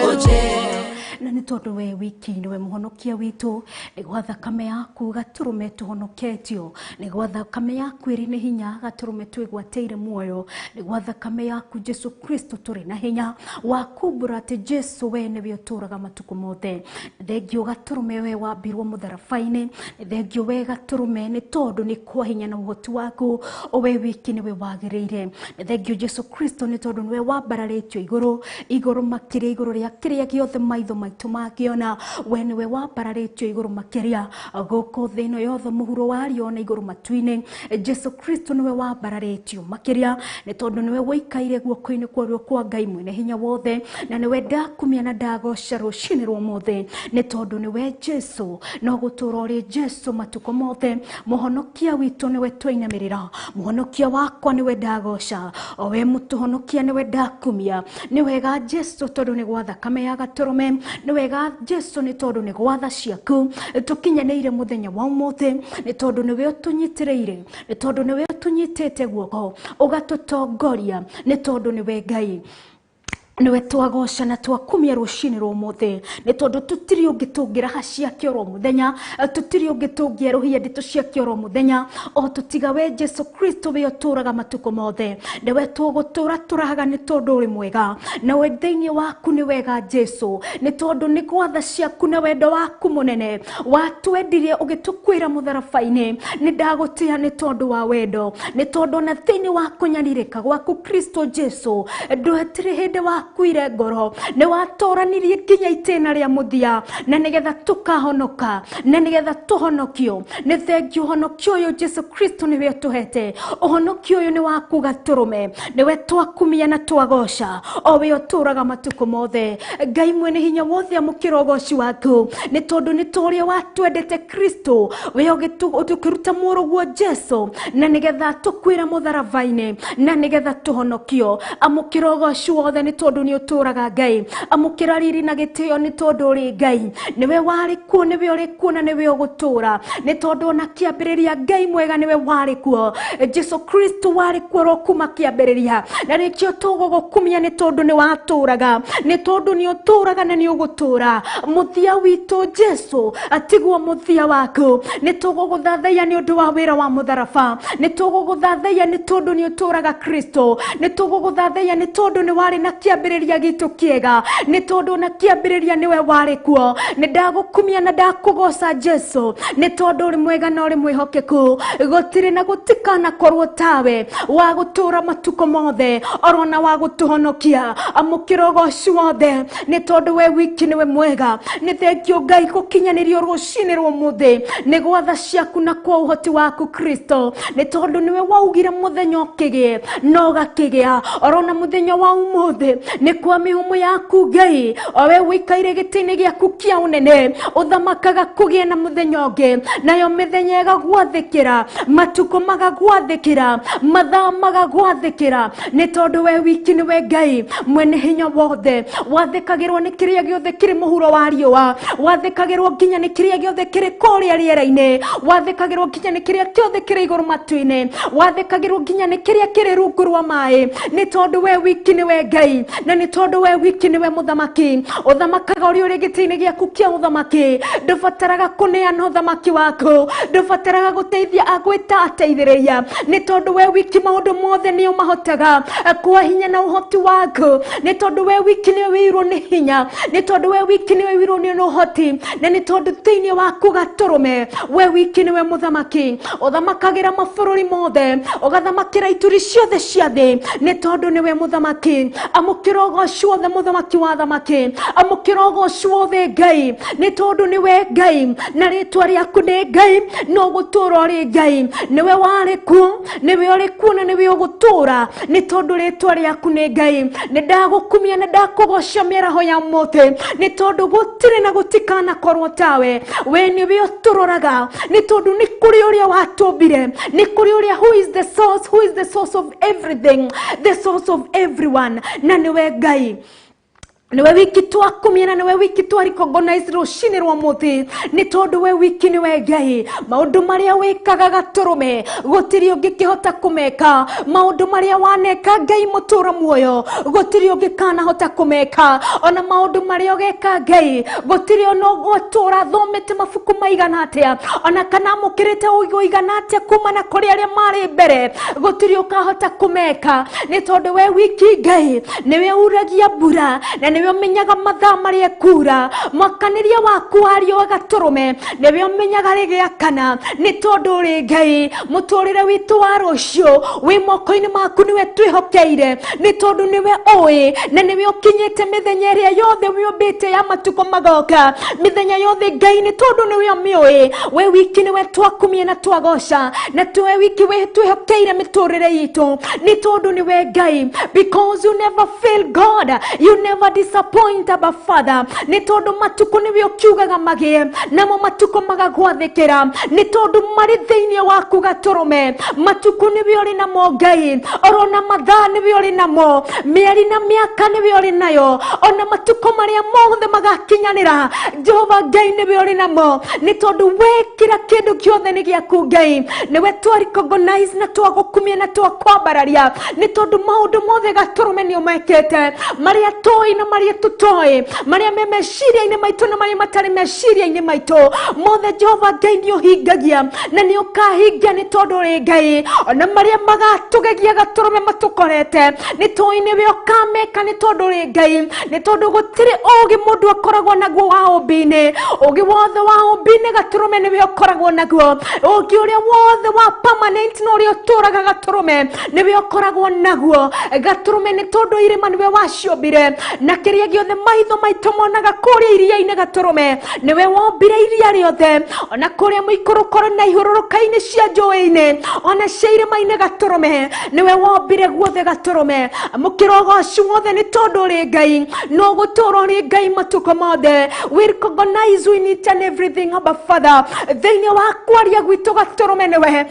na nĩ tondũ we wiki nĩwe mũhonokia witũ nĩ gwa thakame yaku gatũrũme tũhonoketio nĩ gwa thakame yaku ĩrĩ nĩ hinya gatũrũme twĩgwatĩire muoyo nĩ gwa thakame yaku Jesu Kristo tũrĩ na hinya wa kumbũra atĩ Jesu we nĩwe ũtũũraga matukũ mothe. Thengio gatũrũme we wambirwo mũtharaba-inĩ, thengio we gatũrũme nĩ tondũ nĩ kwa hinya na ũhoti waku we wiki nĩwe wagĩrĩire. Thengio Jesu Kristo nĩ tondũ nĩwe wambararĩtio igũrũ igũrũ makĩria igũrũ rĩa kĩrĩa gĩothe maitho maitũ mangĩona, we nĩwe wambararĩtio igũrũ makĩria gũkũ thĩ ĩno yothe mũhuro wa riũa na igũrũ matu-inĩ. Jesu Kristo nĩwe wambararĩtio makĩria nĩ tondũ nĩwe wĩikaire guoko-inĩ kwa ũrĩo kwa Ngai mwene hinya wothe, na nĩwe ndakumia na ndagoca rũcinĩ rwa ũmũthĩ nĩ tondũ nĩwe Jesu no gũtũũra ũrĩ Jesu matukũ mothe. Mũhonokia witũ nĩwe twainamĩrĩra, mũhonokia wakwa nĩwe ndagoca, o we mũtũhonokia nĩwe ndakumia. Nĩ wega Jesu tondũ nĩ gwa thakame ya gatũrũme, nĩ wega Jesu nĩ tondũ nĩ gwa tha ciaku tũkinyanĩire mũthenya wa ũmũthĩ, nĩ tondũ nĩwe ũtũnyitĩrĩire, nĩ tondũ nĩwe ũtũnyitĩte guoko ũgatũtongoria, nĩ tondũ nĩwe Ngai. Nĩwe twagoca na twakumia rũcinĩ rwa ũmũthĩ, nĩ tondũ tũtirĩ ũngĩ tũngĩraha ciake oro mũthenya, tũtirĩ ũngĩ tũngĩerũhia ndeto ciake oro mũthenya, o tũtiga we Jesu Kristo we ũtũraga matukũ mothe. Nĩwe tũgũtũra tũrahaga nĩ tondũ ũrĩ mwega, nawe thĩinĩ waku nĩ wega Jesu, nĩ tondũ nĩ gwatha ciaku na wendo waku mũnene watwendirie ũgĩtũkwĩra mũtharaba-inĩ. Nĩ ndagũtĩa nĩ tondũ wa wendo, nĩ tondũ ona thĩinĩ wa kũnyarirĩka gwaku Kristo Jesu ndwetirĩ hĩndĩ wakuire ngoro, nĩ watoranirie nginya itĩna rĩa mũthia, na nĩgetha tũkahonoka, na nĩgetha tũhonokio. Nĩ thengiũ ũhonokio ũyũ Jesu Kristo nĩwe ũtũhete. Ũhonokio ũyũ nĩ waku gatũrũme, nĩwe twakumia na twagoca, o we ũtũraga matukũ mothe. Ngai mwene hinya wothe, amũkĩra ũgoci waku, nĩ tondũ nĩ ta ũrĩa watwendete Kristo, we ũkĩruta mũrũguo Jesu, na nĩgetha tũkwĩra mũtharaba-inĩ, na nĩgetha tũhonokio. Amũkĩra ũgoci wothe nĩ tondũ nĩ ũtũraga Ngai. Amũkĩra riri na gĩtĩo nĩ tondũ ũrĩ Ngai. Nĩwe warĩ kuo, nĩwe ũrĩ kuo, na nĩwe ũgũtũra, nĩ tondũ ona kĩambĩrĩria Ngai mwega nĩwe warĩ kuo. Jesu Kristo warĩ kuo ro kuma kĩambĩrĩria, na nĩkĩo tũgũgũkumia, nĩ tondũ nĩ watũraga, nĩ tondũ nĩ ũtũraga na nĩ ũgũtũra. Mũthia witũ Jesu atiguo mũthia waku. Nĩ tũgũgũthathaiya nĩ ũndũ wa wĩra wa mũtharaba, nĩ tũgũgũthathaiya nĩ tondũ nĩ ũtũraga Kristo, nĩ tũgũgũthathaiya nĩ tondũ nĩ warĩ na kĩambĩrĩria gitũ kĩega, nĩ tondũ na kĩambĩrĩria nĩwe warĩ kuo. Nĩ ndagũkumia na ndakũgoca Jesu, nĩ tondũ ũrĩ mwega na ũrĩ mwĩhokeku. Gũtirĩ na gũtikanakorwo tawe wa gũtũra matukũ mothe, orona wa gũtũhonokia. Amũkĩra ũgoci wothe nĩ tondũ we wiki nĩwe mwega. Nĩ thengio Ngai gũkinyanĩrio rũcinĩ rwa ũmũthĩ nĩ gwatha ciaku na kwa ũhoti waku Kristo, nĩ tondũ nĩwe waugire mũthenya ũkĩgĩe na ũgakĩgĩa. Orona mũthenya wa ũmũthĩ nĩ kwa mĩhũmũ yaku Ngai, o we ũikaire gĩtĩ-inĩ gĩaku kĩa ũnene, ũthamakaga kũgĩe na mũthenya ũngĩ, nayo mĩthenya ĩgagwathĩkĩra, matukũ magagwathĩkĩra, mathaa magagwathĩkĩra, nĩ tondũ we wiki nĩwe Ngai mwene hinya wothe. Wathĩkagĩrwo nĩ kĩrĩa gĩothe kĩrĩ mũhuro wa riũa, wathĩkagĩrwo nginya nĩ kĩrĩa gĩothe kĩrĩ kũrĩa rĩera-inĩ, wathĩkagĩrwo nginya nĩ kĩrĩa kĩothe kĩrĩ igũrũ matu-inĩ, wathĩkagĩrwo nginya nĩ kĩrĩa kĩrĩ rungu rwa maĩ, nĩ tondũ we wiki nĩwe Ngai, na nĩ tondũ we wiki nĩwe mũthamaki. Ũthamakaga ũrĩ ũrĩ gĩtĩ-inĩ gĩaku kĩa ũthamaki, ndũbataraga kũneana ũthamaki waku, ndũbataraga gũteithia agwĩta ateithĩrĩria, nĩ tondũ we wiki maũndũ mothe nĩ ũmahotaga kwa hinya na ũhoti waku, nĩ tondũ we wiki nĩwe wĩirwo nĩ hinya, nĩ tondũ we wiki nĩwe wĩirwo nĩ ũhoti, na nĩ tondũ thĩinĩ waku gatũrũme we wiki nĩwe mũthamaki. Ũthamakagĩra mabũrũri mothe, ũgathamakĩra ituri ciothe cia thĩ, nĩ tondũ nĩwe mũthamaki. Amũkĩra ũgoci wothe mũthamaki wa thamaki, amũkĩra ũgoci wothe Ngai, nĩ tondũ nĩwe Ngai na rĩtwa rĩaku nĩ Ngai, no gũtũra ũrĩ Ngai. Nĩwe warĩ kuo, nĩwe ũrĩ kuo, na nĩwe ũgũtũra, nĩ tondũ rĩtwa rĩaku nĩ Ngai. Nĩ ndagũkumia na ndakũgoca mĩaraho ya mũthĩ, nĩ tondũ gũtirĩ na gũtikanakorwo tawe. We nĩwe ũtũroraga, nĩ tondũ nĩ kũrĩ ũrĩa watũmbire, nĩ kũrĩ ũrĩa who is the source, who is the source of everything, the source of everyone, na nĩwe Ngai. Niwe wiki twakumia na niwe wiki twa recognize rũcinĩ rwa mũthĩ, nĩ tondũ we wiki nĩwe Ngai. Maũndũ marĩa wĩkaga gatũrũme gũtirĩ ũngĩkĩhota kũmeka, maũndũ marĩa waneka Ngai mũtũra muoyo gũtirĩ ũngĩ kanahota kũmeka, ona maũndũ marĩa ũgeka Ngai gũtirĩ ona ũgũtũra thomete mabuku maigana atĩa, ona kana amũkĩrĩte ũgĩ ũigana atĩa kuma na kũrĩ arĩa marĩ mbere, gũtirĩ ũkahota kũmeka, nĩ tondũ we wiki Ngai nĩwe uragia mbura na nĩwe ũmenyaga mathaa marĩa ĩkura. Mwakanĩria waku wa riũa gatũrũme nĩwe ũmenyaga rĩgĩakana, nĩ tondũ ũrĩ Ngai. Mũtũrĩre witũ wa rũciũ wĩ moko-inĩ maku, nĩwe twĩhokeire, nĩ tondũ nĩwe ũĩ na nĩwe ũkinyĩte mĩthenya ĩrĩa yothe wĩũmbĩte ya matukũ magoka, mĩthenya yothe Ngai, nĩ tondũ nĩwe ũmĩũĩ. We wiki nĩwe twakumia na twagoca, na tuwe wiki we twĩhokeire mĩtũrĩre itũ, nĩ tondũ nĩwe Ngai, because you never fail God, you never Disappoint, Abba Father, nĩ tondũ matukũ nĩwe ũkiugaga magĩe namo matukũ magagwathĩkĩra, nĩ tondũ marĩ thĩinĩ waku gatũrũme. Matukũ nĩwe ũrĩ namo Ngai, orona mathaa nĩwe ũrĩ namo, mĩeri na mĩaka nĩwe ũrĩ nayo, ona matukũ marĩa mothe magakinyanĩra Jehova Ngai nĩwe ũrĩ namo, nĩ tondũ we kĩra kĩndũ kĩothe nĩ gĩaku Ngai. Nĩwe twa recognize na twagũkumia na twakwambararia, nĩ tondũ maũndũ mothe gatũrũme nĩ ũmekĩte, marĩa tũĩ na marĩa tũtoĩ, marĩa me meciria-inĩ maitũ na marĩa matarĩ meciria-inĩ maitũ, mothe Jehova Ngai nĩ ũhingagia na nĩ ũkahingia, nĩ tondũ ũrĩ Ngai. Ona marĩa magatũgegia gatũrũme matũkorete, nĩ tũĩ nĩwe ũkameka, nĩ tondũ ũrĩ Ngai, nĩ tondũ gũtirĩ ũgĩ mũndũ akoragwo naguo wa ũmbi-inĩ. Ũgĩ wothe wa ũmbi-inĩ gatũrũme nĩwe ũkoragwo naguo, ũgĩ ũrĩa wothe wa permanent na ũrĩa ũtũraga gatũrũme nĩwe ũkoragwo naguo gatũrũme, nĩ tondũ irĩma nĩwe waciũmbire, na kĩrĩa gĩothe maitho maitũ monaga kũrĩa iria-inĩ gatũrũme nĩwe wombire iria rĩothe, ona kũrĩa mũikũrũkoro na ihũrũrũka-inĩ cia njũĩ-inĩ, ona cia irĩma-inĩ gatũrũme nĩwe wombire guothe gatũrũme. Amũkĩra ũgoci wothe, nĩ tondũ ũrĩ Ngai no gũtũra ũrĩ Ngai matukũ mothe. We recognize we need and everything, Abba Father. Thĩinĩ wa kwaria gwitũ gatũrũme nĩwe,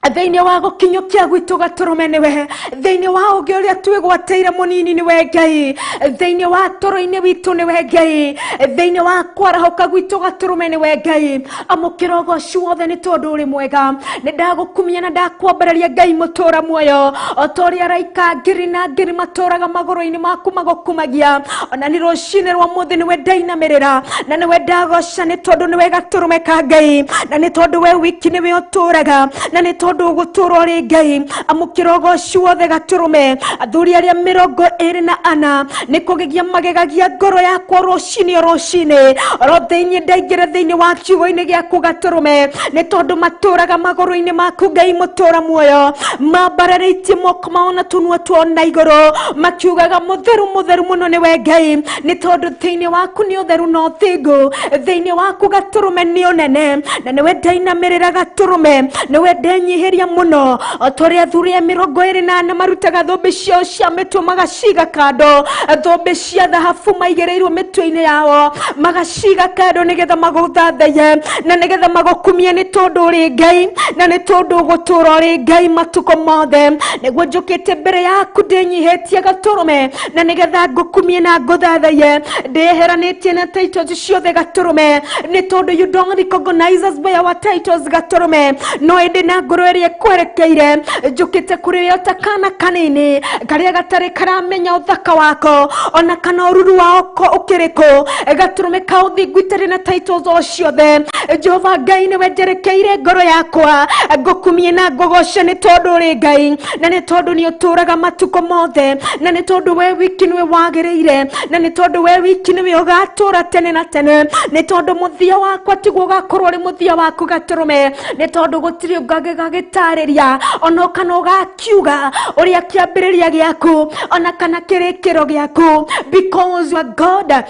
thĩinĩ wa gũkinyũkia gwitũ gatũrũme nĩwe, thĩinĩ wa ũngĩ ũrĩa twĩgwatĩire mũnini nĩwe Ngai, thĩinĩ wa toro-inĩ witũ nĩwe Ngai, thĩinĩ wa kwarahũka gwitũ gatũrũme nĩwe Ngai. Amũkĩra ũgoci wothe, nĩ tondũ ũrĩ mwega. Nĩ ndagũkumia na ndakwambararia Ngai mũtũra muoyo, o ta ũrĩa araika ngiri na ngiri matũraga magũrũ-inĩ maku magũkumagia, ona nĩ rũcinĩ rwa mũthĩ nĩwe ndainamĩrĩra na nĩwe ndagoca, nĩ tondũ nĩwe gatũrũme ka Ngai, na nĩ tondũ we wiki nĩwe ũtũraga, na nĩ tondũ ũgũtũra ũrĩ Ngai. Amũkĩra ũgoci wothe gatũrũme. Athuri arĩa 24 nĩ kũgegia magegagia ngoro yakwa rũcinĩ o rũcinĩ, oro thĩinĩ ndaingĩra thĩinĩ wa kiugo-inĩ gĩaku gatũrũme, nĩ tondũ matũraga magũrũ-inĩ maku Ngai mũtũra muoyo, mambararĩtie moko mao na tũnua twao na igũrũ, makiugaga mũtheru mũtheru mũno nĩwe Ngai, nĩ tondũ thĩinĩ waku nĩ ũtheru na ũthingu, thĩinĩ waku gatũrũme nĩ ũnene, na nĩwe ndainamĩrĩra gatũrũme, nĩwe ndenyihĩria mũno, o ta ũrĩa athuri a 24 marutaga thũmbĩ ciao cia mĩtwe magaciga kando, thũmbĩ cia thahabu maigĩrĩirwo mĩtwe-inĩ yao magaciga kando, nĩgetha magũthathaiye na nĩgetha magũkumie, nĩ tondũ ũrĩ Ngai na nĩ tondũ ũgũtũra ũrĩ Ngai matukũ mothe. Nĩguo njũkĩte mbere yaku ndĩnyihĩtie gatũrũme, na nĩgetha ngũkumie na ngũthathaiye, ndĩyeheranĩtie na titles ciothe gatũrũme, nĩ tondũ you don't recognize us by our titles gatũrũme, no ĩndĩ na ngoro ĩrĩa ĩkwerekeire njũkĩte kũrĩ we ta kana kanini karĩa gatarĩ karamenya ũthaka wako ona kana ũruru wako ũkĩrĩkũ, gatũrũme ka ũthingu itarĩ na titles o ciothe. Jehova Ngai, nĩwe njerekeire ngoro yakwa ngũkumie na ngũgoce, nĩ tondũ ũrĩ Ngai, na nĩ tondũ nĩ ũtũraga matukũ mothe, na nĩ tondũ we wiki nĩwe wagĩrĩire, na nĩ tondũ we wiki nĩwe ũgatũra tene na tene, nĩ tondũ mũthia wakwa tiguo ũgakorwo ũrĩ mũthia waku gatũrũme, nĩ tondũ gũtirĩ ũngagĩtarĩria ona kana ũgakiuga ũrĩa kĩambĩrĩria gĩaku ona kana kĩrĩkĩro gĩaku, because you are God,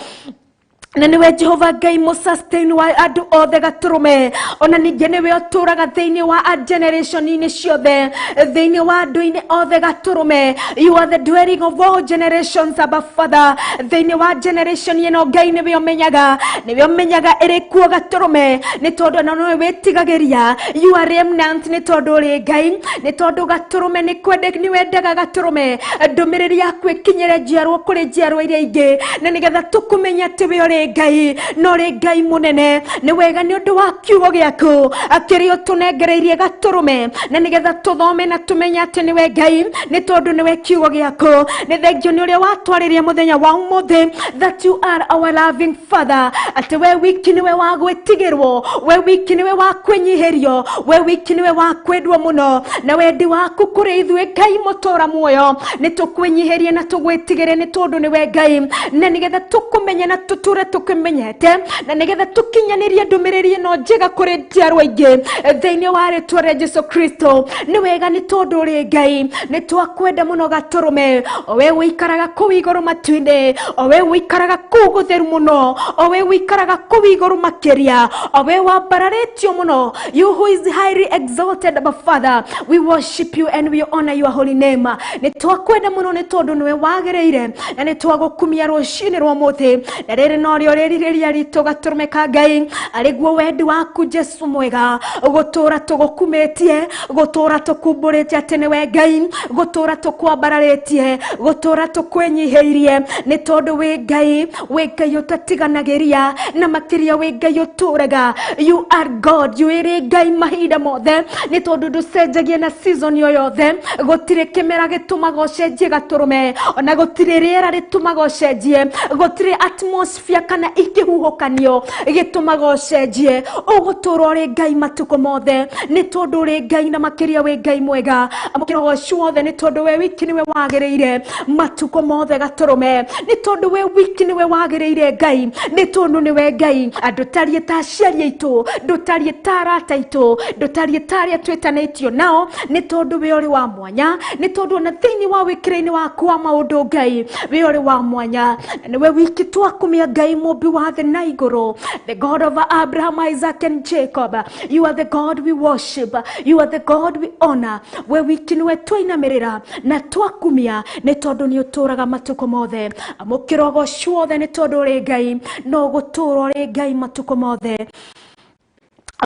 na nĩwe Jehova Ngai mũsustain wa andũ othe gatũrũme. Ona ningĩ nĩwe ũtũraga thĩinĩ wa a generation-inĩ ciothe, thĩinĩ wa andũ-inĩ othe gatũrũme. You are the dwelling of all generations, Abba Father. Thĩinĩ wa generation ĩno Ngai nĩwe ũmenyaga, nĩwe ũmenyaga ĩrĩ kuo gatũrũme, nĩ tondũ ona nĩwe wĩtigagĩria. You are remnant, nĩ tondũ ũrĩ Ngai, nĩ tondũ gatũrũme nĩ kwende nĩ wendaga gatũrũme ndũmĩrĩri yaku ĩkinyĩre njiarwo kũrĩ njiarwa iria ingĩ, na nĩgetha tũkũmenye atĩ we ũrĩ Ngai na ũrĩ Ngai mũnene. Nĩ wega nĩ ũndũ wa kiugo gĩaku kĩrĩa ũtũnengereirie gatũrũme, na nĩgetha tũthome na tũmenye atĩ nĩwe Ngai, nĩ tondũ nĩwe kiugo gĩaku. Nĩ thengio nĩ ũrĩa watwarĩria mũthenya wa ũmũthĩ, that you are our loving Father, atĩ we wiki nĩwe wa gwĩtigĩrwo, we wiki nĩwe wa kwĩnyihĩrio, we wiki nĩwe wa kwendwo mũno, na wendi waku kũrĩ ithuĩ Ngai mũtũra muoyo nĩ tũkwĩnyihĩrie na tũgwĩtigĩre, nĩ tondũ nĩwe Ngai, na nĩgetha tũkũmenye na tũtũre. tũkĩmenyete na nĩgetha tũkinyanĩrie ndũmĩrĩri ĩno njega kũrĩ njiarwa ingĩ thĩinĩ wa rĩtwa rĩa Jesu Kristo. Nĩ wega nĩ tondũ ũrĩ Ngai, nĩ twakwenda mũno gatũrũme, o we ũikaraga kũu igũrũ matu-inĩ, o we ũikaraga kũu gũtheru mũno, o we ũikaraga kũu igũrũ makĩria, o we wambararĩtio mũno. You who is highly exalted above Father, we worship you and we honor your holy name. Nĩ twakwenda mũno nĩ tondũ nĩwe wagĩrĩire na nĩ twagũkumia rũcinĩ rwa ũmũthĩ, na rĩrĩ norĩo rĩrirĩria ritũ gatũrũme ka Ngai, arĩguo wendi waku Jesu mwega, gũtũra tũgũkumĩtie, gũtũra tũkumbũrĩte atĩ nĩwe Ngai, gũtũra tũkwambararĩtie, gũtũra tũkwĩnyihĩirie, nĩ tondũ wĩ Ngai, wĩ Ngai ũtatiganagĩria, na makĩria wĩ Ngai ũtũraga. You are God, you ĩrĩ Ngai mahinda mothe, nĩ tondũ ndũcenjagia na season o yothe. Gũtirĩ kĩmera gĩtũmaga ũcenjie gatũrũme, ona gũtirĩ rĩera rĩtũmaga ũcenjie, gũtirĩ atmosphere kana ikĩhuhũkanio gĩtũmaga ũcenjie. Ũgũtũra ũrĩ Ngai matukũ mothe, nĩ tondũ ũrĩ Ngai na makĩria wĩ Ngai mwega. Amũkĩra ũgoci wothe nĩ tondũ we wiki nĩwe wagĩrĩire matukũ mothe gatũrũme, nĩ tondũ we wiki nĩwe wagĩrĩire Ngai, nĩ tondũ nĩwe Ngai. Ndũtariĩ ta aciari aitũ, ndũtariĩ ta arata aitũ, ndũtariĩ ta arĩa twĩtanĩtio nao, nĩ tondũ we ũrĩ wa mwanya, nĩ tondũ ona thĩinĩ wa wĩkĩra-inĩ waku wa maũndũ Ngai we ũrĩ wa mwanya, na nĩwe wiki twakumia Ngai mũmbi wa thĩ na igũrũ, the God of Abraham, Isaac and Jacob. You are the God we worship, you are the God we honor. We wiki nĩwe twainamĩrĩra na twakumia, nĩ tondũ nĩ ũtũraga matukũ mothe. Amũkĩra ũgoci wothe nĩ tondũ ũrĩ Ngai, no gũtũra ũrĩ Ngai matukũ mothe.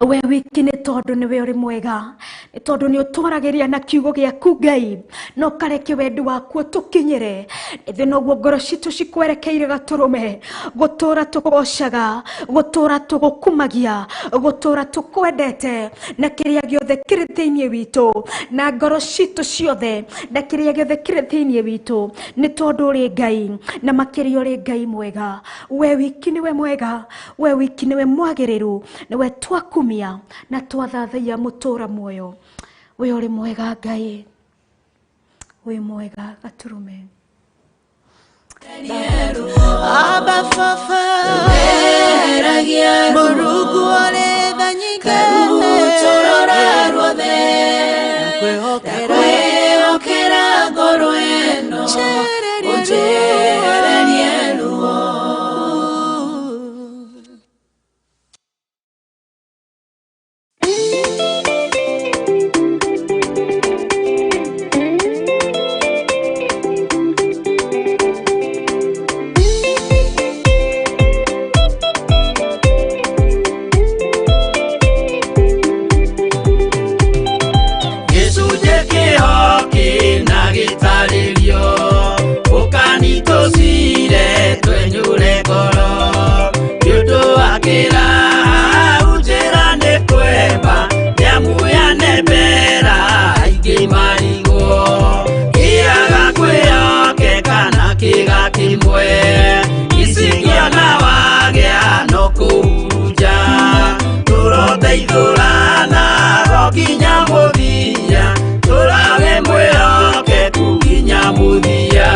We wiki nĩ tondũ nĩwe ũrĩ mwega, nĩ tondũ nĩ ũtwaragĩria na kiugo gĩaku Ngai, na ũkareke wendi waku ũtũkinyĩre. Ithuĩ noguo ngoro citũ cikwerekeire gatũrũme, gũtũra tũkũgocaga, gũtũra tũgũkumagia, gũtũra tũkwendete, na kĩrĩa gĩothe kĩrĩ thĩinĩ witũ, na ngoro citũ ciothe, na kĩrĩa gĩothe kĩrĩ thĩinĩ witũ, nĩ tondũ ũrĩ Ngai, na makĩria ũrĩ Ngai mwega. We wiki nĩwe mwega, we wiki nĩwe mwagĩrĩru, nĩwe twakumia na twathathaiya mũtũra muoyo. We ũrĩ mwega Ngai, wĩ mwega gatũrũme. Abba Fafa, Mũrungu ũrĩ tha nyingĩ, Karutũrũra ruothe, ndakwĩhokera, ndakwĩhokera ngoro ĩno, Njehererie ũnjehererie ruo. Gĩcunjĩ kĩho kĩna gĩtarĩrio, ũkanitũcire twenyũre ngoro, nĩ ũndũ wa kĩraha njĩra nĩ kwemba, nĩamu yanembera aingĩ marigwo, kĩaga kwĩhokeka na kĩga kĩmwe, icingĩona wagĩa no kũhurunja, tũroteithũrana o nginya mũthia, tũrawe mwĩhokeku nginya mũthia.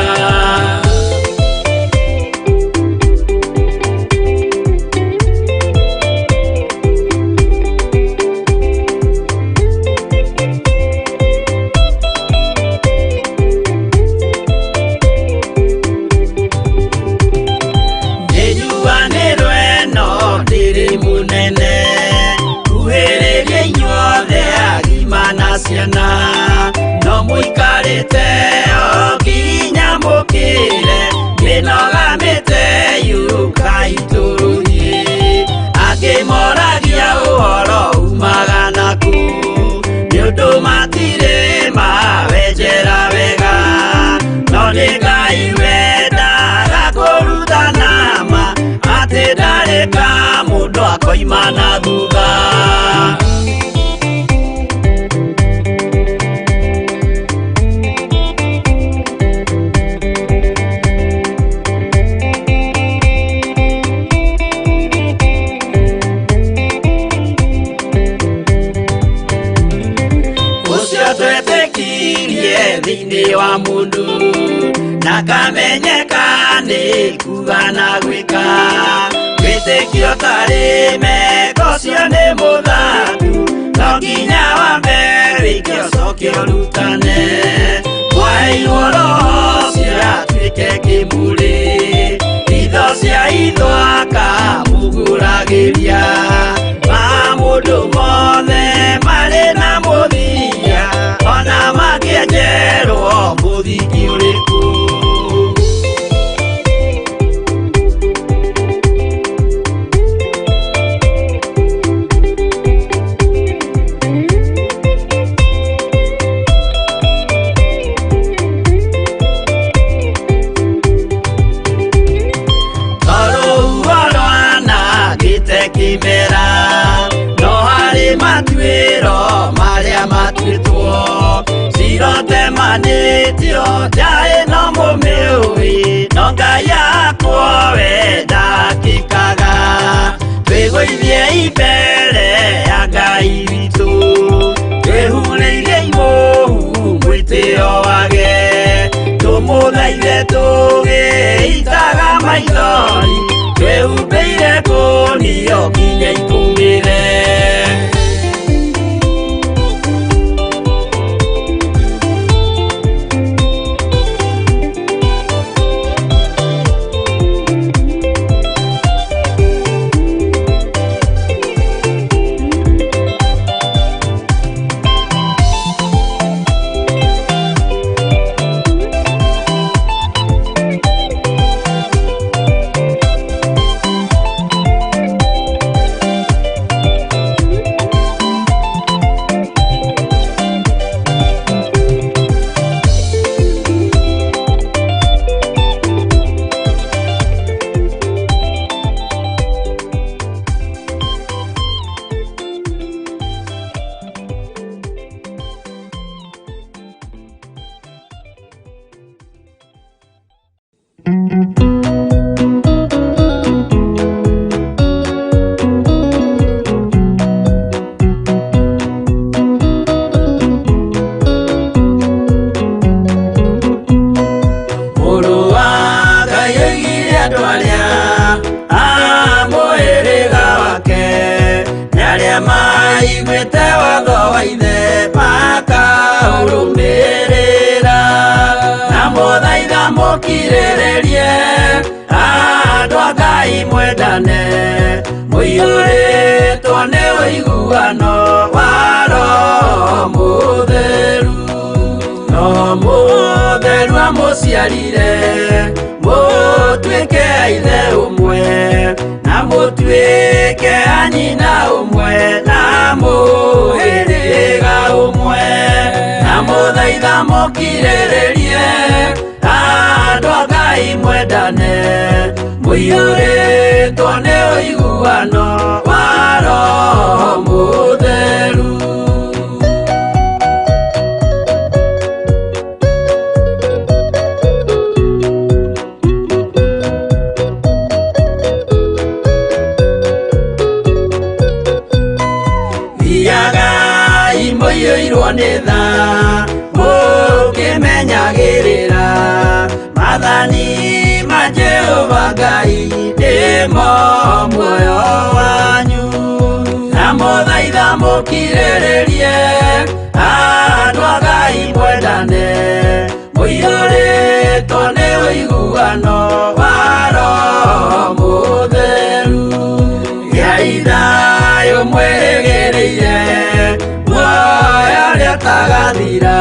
Nĩnjuanĩrwo ĩno ndĩrĩ mũnene, kuhĩrĩria inyuothe agima na ciana, no mũikarĩte o nginya mũkĩre, mĩnoga mĩte yũkai tũrũthiĩ, angĩ moragia ũhoro umaga naku, nĩ ũndũ matirĩ mawenjera wega, no nĩ Ngai wendaga kũrutana ma, atĩ ndarĩ ka mũndũ akoima na thutha. Ũcio twetĩkirie thĩinĩ wa mũndũ, Na kamenyeka nĩ kuga na gwĩka. Wĩtĩkio tarĩ meko ũcio nĩ mũthatu, no nginya wambe wĩke ũcoke ũrutane. Mwaheirwo roho ũcio atuĩke kĩmũrĩ, itho cia itho akamũgũragĩria. Maũndũ mothe marĩ na mũthia, ona mangĩenjerwo mũthingi ũrĩkũ. Tondũ rwanangĩte kĩmera, no harĩ matuĩro marĩa matuĩtwo. Cirotemanĩtio njaĩ no mũmĩũĩ, no Ngai akwo we ndakĩkaga. Twĩgũithie mbere ya Ngai witũ, twĩhurĩirie imũhu mwĩtĩo wage. Tũmũthaithe tũgĩitaga maithori, twĩhumbĩire ngũnio nginya ikũmĩre. Mũrũ wa Ngai oigire andũ arĩa a mũhĩrĩga wake, nĩ arĩa maiguĩte watho wa ithe makaũrũmĩrĩra. Na mũthaitha mũkirĩrĩrie, andũ a Ngai mwendane, mũiyũrĩtwo nĩ ũiguano wa Roho Mũtheru. No mũtheru amũciarire, mũtuĩke a ithe ũmwe, na mũtuĩke a nyina ũmwe, na mũhĩrĩga ũmwe. Na mũthaitha mũkirĩrĩrie, andũ a Ngai mwendane, mũiyũrĩtwo nĩ ũiguano wa Roho Mũtheru. Thiagai mũiyũirwo nĩ tha, mũkĩmenyagĩrĩra maathani ma Jehova Ngai nĩmo muoyo wanyu. Na mũthaitha mũkirĩrĩrie, andũ a Ngai mwendane, mũiyũrĩtwo nĩ ũiguano wa Roho Mũtheru. Gĩai thayũ mwĩrĩgĩrĩire, muoyo ũrĩa ũtagathira,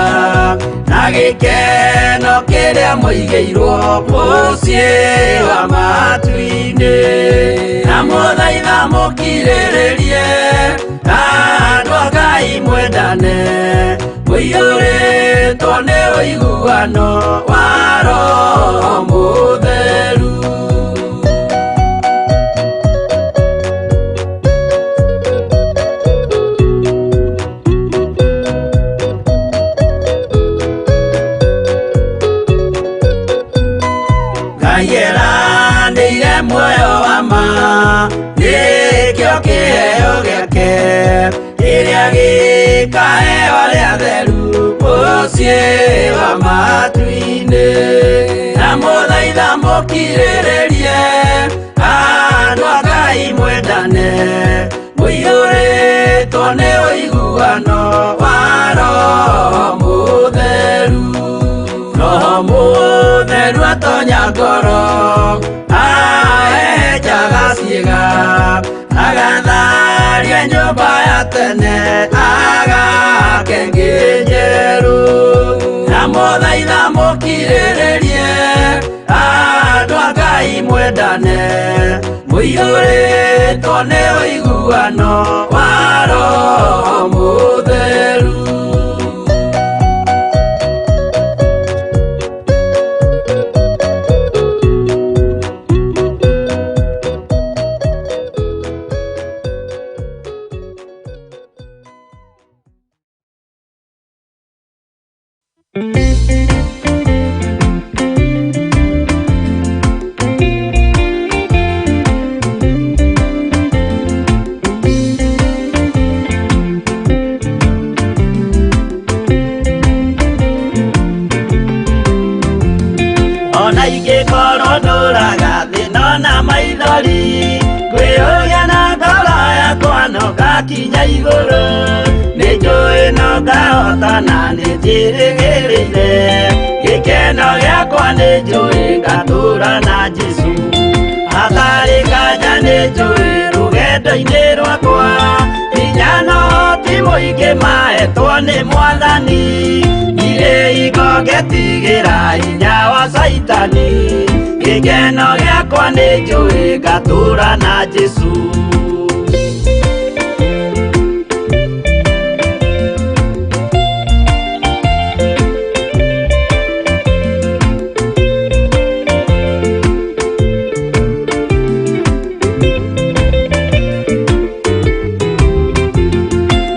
na gĩkeno kĩrĩa mũigĩirwo mũciĩ wa matu-inĩ. Na mũthaitha mũkirĩrĩrie, andũ a Ngai mwendane, mũiyũrĩtwo nĩ ũiguano wa Roho Mũtheru. Ngai eranĩire muoyo wa ma, nĩkĩo kĩheo gĩake, kĩrĩa gĩkaheo arĩa atheru mũciĩ wa matu-inĩ. Mũkirĩrĩrie andũ a Ngai mwendane mũiyũrĩtwo nĩ ũiguano wa Roho Mũtheru. Roho Mũtheru atonya ngoro ahehenjaga ciĩga agatharia nyũmba ya tene agake ĩngĩ njerũ. Ndamũthaitha mũkirĩrĩrie andũ a Ngai mwendane mũiyũrĩtwo nĩ ũiguano wa Roho Mũtheru. Ona ingĩkorwo ndũraga thĩna na maithori ngwĩyũria na ngoro yakwa no ngakinya igũrũ nĩ njũĩ no ngahotana nĩ njĩrĩgĩrĩire gĩkeno gĩakwa nĩ njũĩ ngatũra na Jesũ hatarĩ nganja nĩ njũĩ rũgendo-inĩ rwakwa hinya no ti mũingĩ mahetwo nĩ Mwathani ndirĩ hingo ngetigĩra hinya wa Caitani gĩkeno gĩakwa nĩ njũĩ ngatũra na Jesũ.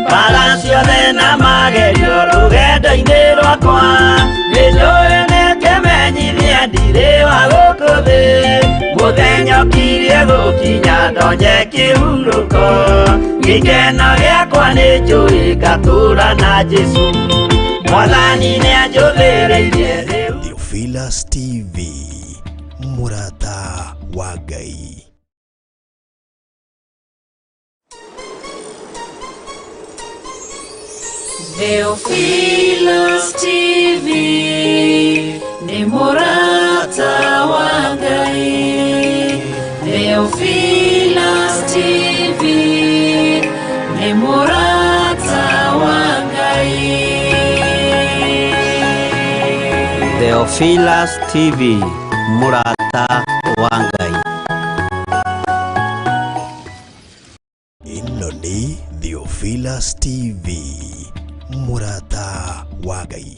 Mbara ciothe na magerio rũgendo-inĩ rwakwa nĩ njũĩ nĩ kĩmenyithia ndirĩ wa gũkũ thĩ mũthenya ũkirie gũkinya ndonye kĩhurũko gĩkeno gĩakwa nĩ njũĩ ngatũra na Jesũ Mwathani nĩ anjũthĩrĩirie rĩu. Theophilus TV, Murata wa Ngai. Theophilus TV nĩ mũrata wa Ngai. Theophilus TV nĩ mũrata wa Ngai. Theophilus TV, Murata wa Ngai. Ĩno nĩ Theophilus TV, Murata wa Ngai.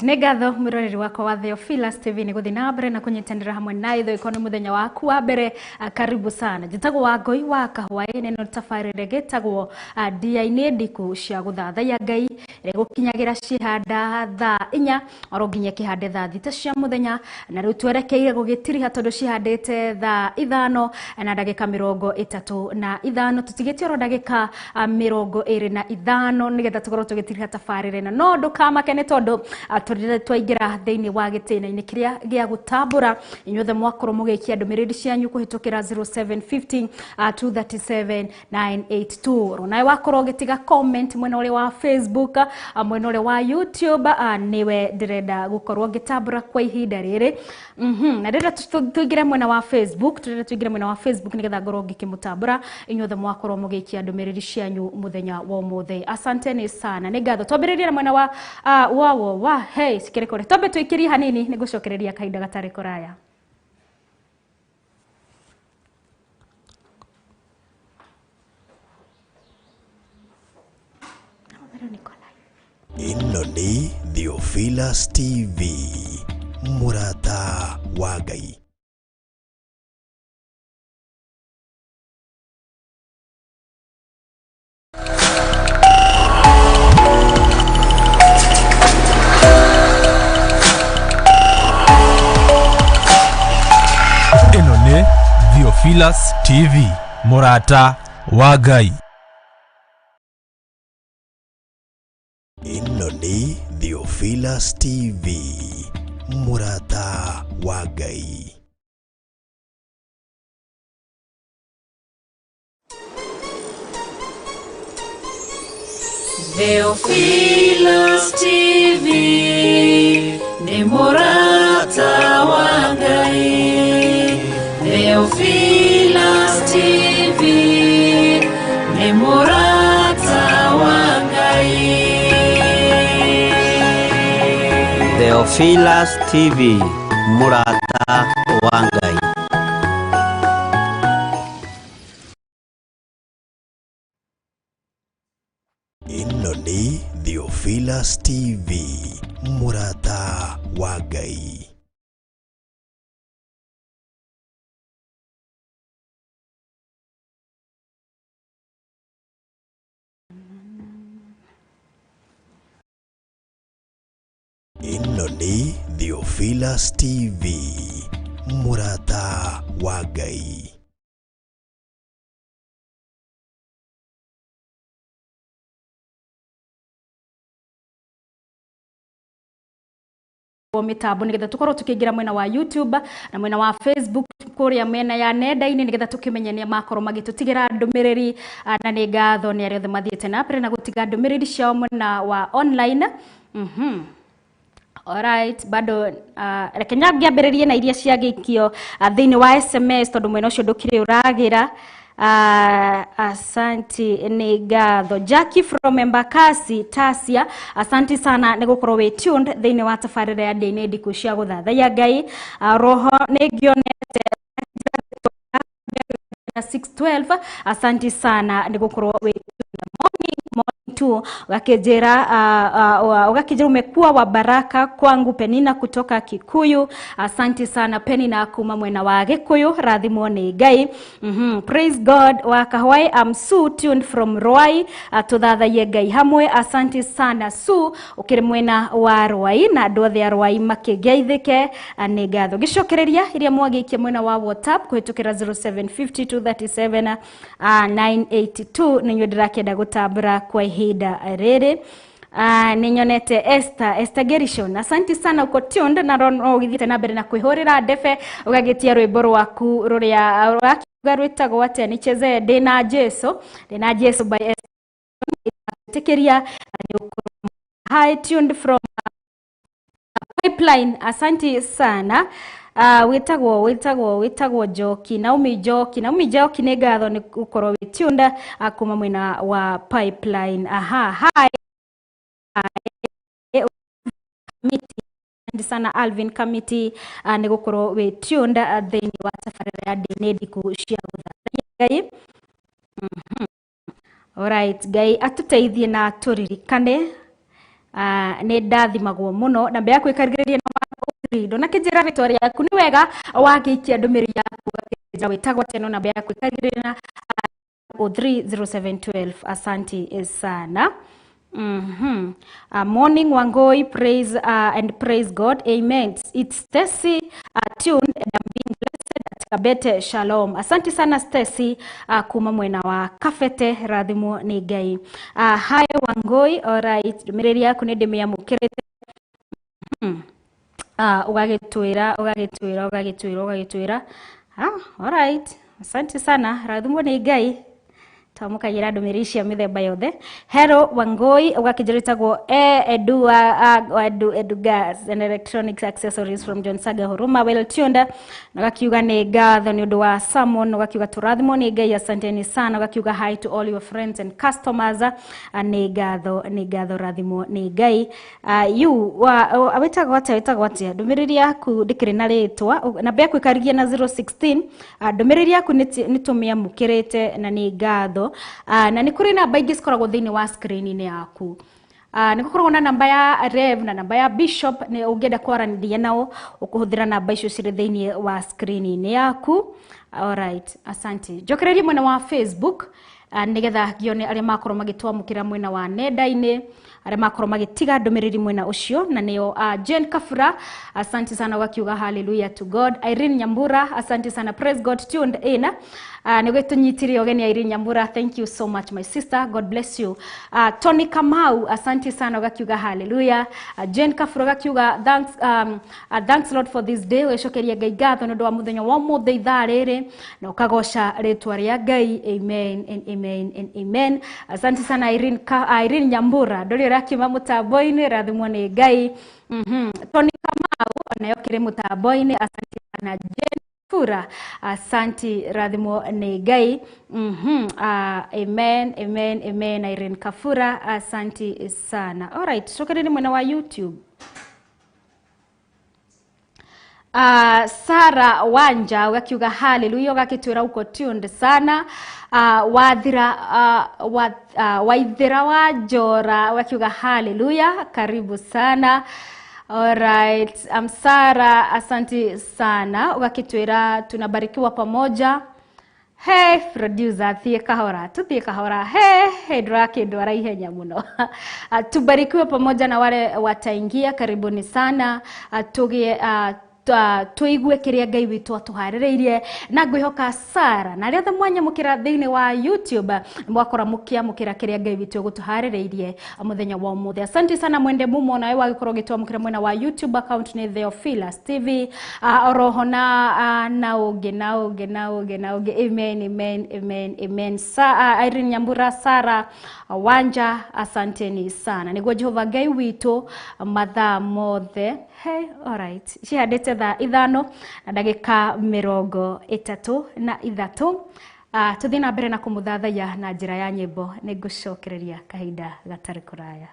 Nĩ ngatho mwĩroreri wakwa wa Theophilus TV nĩ gũthiĩ na mbere na kũnyitanĩra hamwe na ithuĩ ĩkorwo nĩ mũthenya waku wa mbere. Karibu sana. Njĩtagwo Wangũi wa Kahwaĩ-inĩ no tabarĩre gĩtagwo ndia-inĩ ndiku cia gũthathaiya Ngai ĩrĩa ĩgũkinyagĩra cihanda thaa 4 oro nginya kĩhande thaa 6 cia mũthenya, na rĩu twerekeire gũgĩtiriha tondũ cihandĩte thaa 5 na ndagĩka 35 tũtigĩtie oro ndagĩka 25 nĩgetha tũkorwo tũgĩtiriha tabarĩre ĩno. No ndũkamake nĩ tondũ tũrĩ twaingĩra thĩinĩ wa gĩtĩna-inĩ kĩrĩa gĩa gũtambũra inyuothe mwakorwo mũgĩikia ndũmĩrĩri cianyu kũhĩtũkĩra 0750 237 982. Nawe wakorwo ũgĩtiga comment mwena ũrĩa wa Facebook, mwena ũrĩa wa YouTube, nĩwe ndĩrenda gũkorwo ngĩtambũra kwa ihinda rĩrĩ. Na ndĩrenda tũingĩre mwena wa Facebook, tũrenda tũingĩre mwena wa Facebook nĩgetha ngorwo ngĩkĩmũtambũra inyuothe mwakorwo mũgĩikia ndũmĩrĩri cianyu mũthenya wa ũmũthĩ. Asanteni sana, nĩ ngatho. Twambĩrĩrie na mwena wa wa hey sikire kore twambe tũikĩrie hanini nĩ ngũcokereria kahinda gatarĩ kũraya. Ĩno nĩ Theophilus TV, Murata wa Ngai. Ĩno nĩ Theophilus TV, Murata wa Ngai. Ĩno nĩ Theophilus Theophilus TV, mũrata wa Ngai. Theophilus TV nĩ mũrata wa Ngai. Theophilus TV nĩ mũrata wa Ngai. Theophilus TV, mũrata wa Ngai. Ĩno nĩ Theophilus TV, mũrata wa Ngai. Ĩno nĩ Theophilus TV, mũrata wa Ngai. Mitambo nigetha tukorwo tukiingira mwena wa YouTube na mwena wa Facebook kuria mena ya nenda-inĩ nigetha tukimenye nĩa makorwo magĩtũtigĩra ndũmĩrĩri, na nĩ ngatho nĩ arĩa othe mathiĩte na mbere na gũtiga ndũmĩrĩri ciao mwena wa online. Alright, bado reke nyambĩrĩrie na iria ciagĩikio thĩinĩ wa SMS tondũ mwena ũcio ndũkĩrĩ ũragĩra. Asanti, nĩ ngatho. Jackie from Embakasi Tasia, asanti sana nĩ gũkorwo wĩ tuned thĩinĩ wa tabarĩra ya ndĩ ndiku cia gũthathaiya Ngai. Roho nĩ ngĩonete na 612, asanti sana nĩ gũkorwo wĩ tuned. Morning, morning tu ugakijera umekuwa wa baraka kwangu. Penina kutoka Kikuyu, asanti sana Penina kuma mwena wa Gikuyu, rathimwo nĩ Ngai. Praise God wa Kahwai, I'm so tuned from Ruai, tuthathaiye Ngai hamwe, asanti sana Sue ukiri mwena wa Ruai na andu othe a Ruai makigeithike, nĩ ngatho. Gicokereria iria mwagĩikia mwena wa WhatsApp kuhitukira 075237 982 nĩ inyuĩ ndĩrakĩenda gũtambũra kwa ihinda rĩrĩ. Nĩ nyonete Esther Gerishon, asanti sana uko tuned na no ũgĩthiĩte na mbere na kwĩhũrĩra ndebe ũgagĩtia rwĩmbo rwaku rũrĩa rũrakiuga rwĩtagwo atĩa, nicheze ndĩna Jesu, ndĩna Jesu by Esther Tĩkĩria nĩ ũkorwo hi tuned from Pipeline, asanti sana. Wĩtagwo Njoki, Naomi Njoki, Naomi Njoki nĩ ngatho nĩ gũkorwo wĩ tuned kuma mwena wa Pipeline. Aha, hi Kamiti, asante sana Alvin Kamiti, nĩ gũkorwo wĩ tuned thĩinĩ wa tabarĩra ya ndĩ ndiku cia gũthathaiya Ngai. Alright, Ngai atũteithie na tũririkane. Nĩ ndathimagwo mũno na mbere ya kwĩkarĩrĩria na ndonakĩnjĩra rĩtwa rĩaku nĩ wega wagĩikia ndũmĩrĩri yaku ũgakĩnjĩra wĩtagwo atĩa, no namba yaku ĩkarĩrĩria na 030712, asanti sana. Morning Wangoi, praise and praise God, amen. It's Stacy tuned and I'm being blessed at Kabete. Shalom, asanti sana Stacy kuma mwena wa Kabete, rathimwo nĩ Ngai. Hi Wangoi, alright, ndũmĩrĩri yaku nĩ ndĩmĩamũkĩrĩte. Ũgagĩtwĩra ũgagĩtwĩra ũgagĩtwĩra ũgagĩtwĩra. Alright, asante sana, rathimwo nĩ Ngai. Twamũkagĩra ndũmĩrĩri cia mĩthemba yothe. Hello Wangoi, ũgakĩnjĩra wĩtagwo Edu, Edu, Edu Gas and Electronics Accessories from John Saga Huruma, well tuned. Na ũgakiuga nĩ ngatho nĩ ũndũ wa sermon, ũgakiuga tũrathimwo nĩ Ngai, asanteni sana. Ũgakiuga hi to all your friends and customers, nĩ ngatho, nĩ ngatho, rathimwo nĩ Ngai. You wĩtagwo atĩa, wĩtagwo atĩa, ndũmĩrĩri yaku ndĩkĩrĩ na rĩtwa, namba yaku ĩkarigia na 016, ndũmĩrĩri yaku nĩ tũmĩamũkĩrĩte na nĩ ngatho. Na nĩ kũrĩ namba ingĩ cikoragwo thĩinĩ wa screen-inĩ yaku. Nĩ gũkoragwo na namba ya Rev na namba ya Bishop, nĩ ũngĩenda kwaranĩria nao ũkũhũthĩra namba icio cirĩ thĩinĩ wa screen-inĩ yaku. Alright, asante. Njokererie mwena wa Facebook Nigetha ngione aria makorwo magitwamukira mwena wa nenda-ini, aria makorwo magitiga ndumiriri mwena ucio, na nio Jane Kafura, asante sana wakiuga hallelujah to God. Irene Nyambura, asante sana, praise God, tuned in. Nĩguo tũnyitire ũgeni Irene Nyambura, thank you so much my sister, God bless you. Tony Kamau, asante sana ugakiuga hallelujah. Jane Kafura ugakiuga thanks, thanks Lord for this day, ũgĩcokeria Ngai ngatho nĩ ũndũ wa mũthenya wa ũmũthĩ ithaa rĩrĩ na ũkagoca rĩtwa rĩa Ngai, amen and amen and amen. Asante sana Irene, Irene Nyambura, ndũrĩ ũrakiuma mũtambo-inĩ, rathimwo nĩ Ngai. Tony Kamau onayo kĩrĩ mũtambo-inĩ, asante sana. Jane Fura, asanti, rathimwo nĩ Ngai. Amen, amen, amen. Irene Kafura, asanti sana. Alright, cokereri mwena wa YouTube. Sara Wanja ugakiuga haleluya, ugakitwira uko tuned sana. Wathira Waithira wa Njora ugakiuga haleluya, karibu sana. Alright, Sara, asanti sana ugakitwira tunabarikiwa pamoja. Hey, producer, thie kahora, tuthie kahora. Hey, hey, ndũrakĩndwara ihenya mũno. Tubarikiwe pamoja na wale wataingia, karibuni sana. Tugie tuigue kiria Ngai witũ atũharĩrĩirie, na ngwĩhoka Sara na arĩa othe mwanyamũkĩra thĩinĩ wa YouTube mwakora mũkĩamũkĩra kĩrĩa Ngai witũ egũtũharĩrĩirie mũthenya wa ũmũthĩ. Asante sana Mwende Mumo, nawe wagĩkorwo ũgĩtwamũkĩra mwena wa YouTube account nĩ Theophilus TV. Oroho na na ũngĩ na ũngĩ na ũngĩ na ũngĩ, amen, amen, amen, amen. Irene Nyambura, Sara Wanja, asanteni sana. Nĩguo Jehova Ngai witũ mathaa mothe. Hey, alright, cihandĩte thaa 5 na ndagĩka 33. Tũthiĩ na mbere na kũmũthathaiya na njĩra ya nyĩmbo, nĩngũcokereria kahinda gatarĩ kũraya.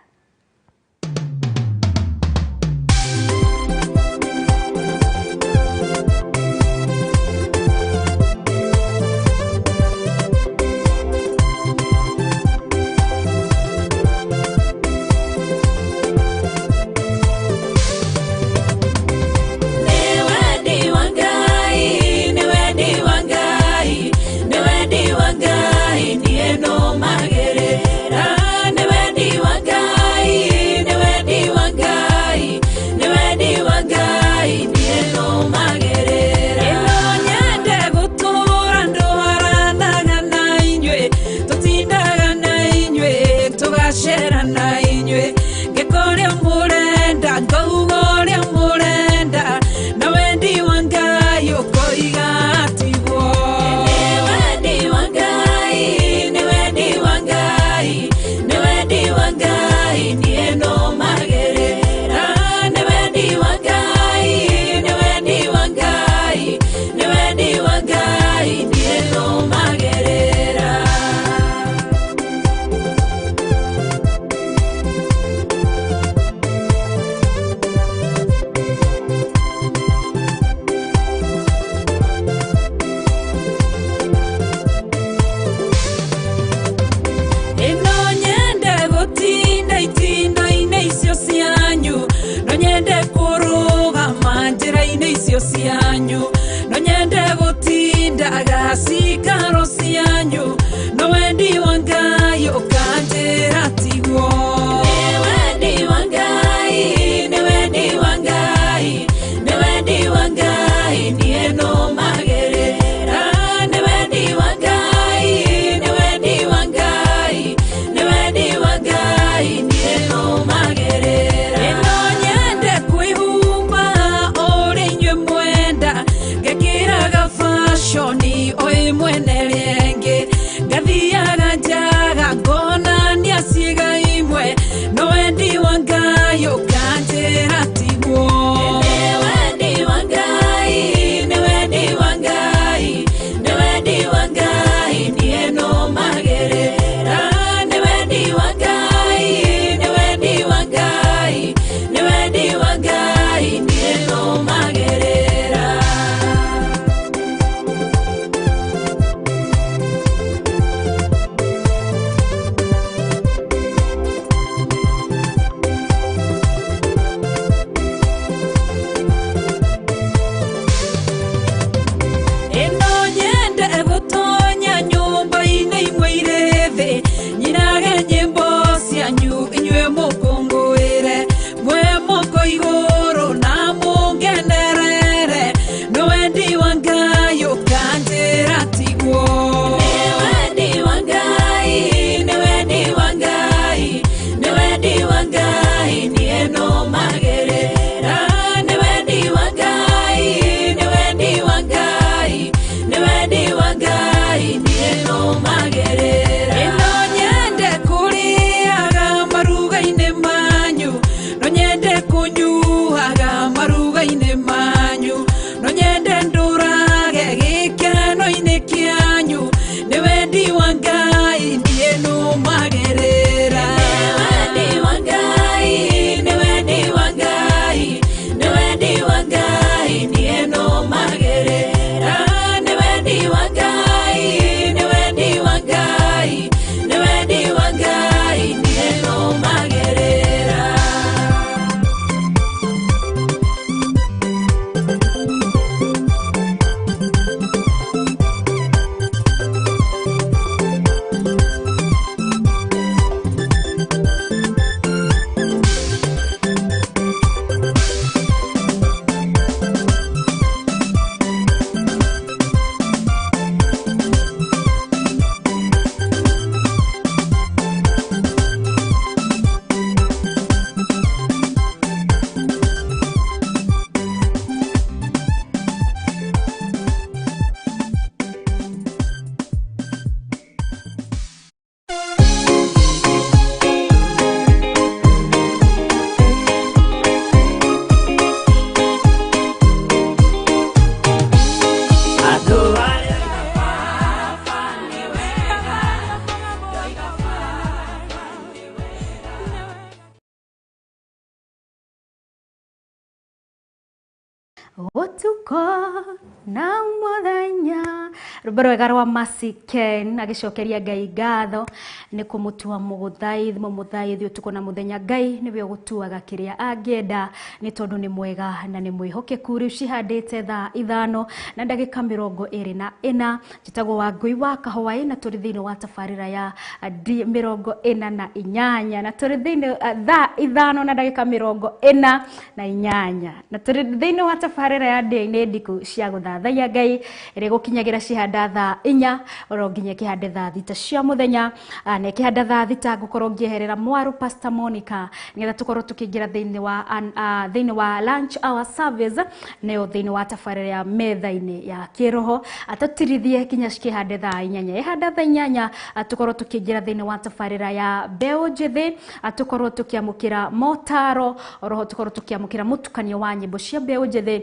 Wa Ngai niĩ nũmagĩrĩra. Nĩ wendi wa Ngai, nĩ wendi wa Ngai, nĩ wendi wa Ngai niĩ nũmagĩrĩra. Nĩ wendi wa Ngai, nĩ wendi wa Ngai, nĩ wendi wa Ngai niĩ nũmagĩrĩra. Andũ arĩa Ũtukũ na mũthenya, rwĩmbo rwega rwa Mercy Ken agĩcokeria Ngai ngatho nĩ kũmũtua mũgũthaithi mũmũthaithi ũtukũ na mũthenya. Ngai nĩwe ũgũtuaga kĩrĩa angĩenda nĩ tondũ nĩ mwega na nĩ mwĩhokeku. Rĩu cihandĩte thaa 5 na ndagĩka 24. Njĩtagwo Wangũi wa Kahũaĩ na tũrĩ thĩinĩ wa tabarĩra ya D 48, na tũrĩ thĩinĩ thaa 5 na ndagĩka 48, na tũrĩ thĩinĩ wa tabarĩra ya ndĩa-inĩ ndiku cia gũthathaiya Ngai ĩrĩa ĩgũkinyagĩra cihanda thaa 4 oro nginya ĩkĩhande thaa 6 cia mũthenya. Na ĩkĩhanda thaa 6 ngũkorwo ngĩeherera mwaru Pastor Monica nĩgetha tũkorwo tũkĩingĩra thĩinĩ wa thĩinĩ wa lunch hour service, nĩyo thĩinĩ wa tabarĩra ya metha-inĩ ya kĩroho, atũtirithie nginya cikĩhande thaa 8. Ĩhanda thaa 8 tũkorwo tũkĩingĩra thĩinĩ wa tabarĩra ya mbeũ njĩthĩ, tũkorwo tũkĩamũkĩra motaro oroho tũkorwo tũkĩamũkĩra mũtukanio wa nyĩmbo cia mbeũ njĩthĩ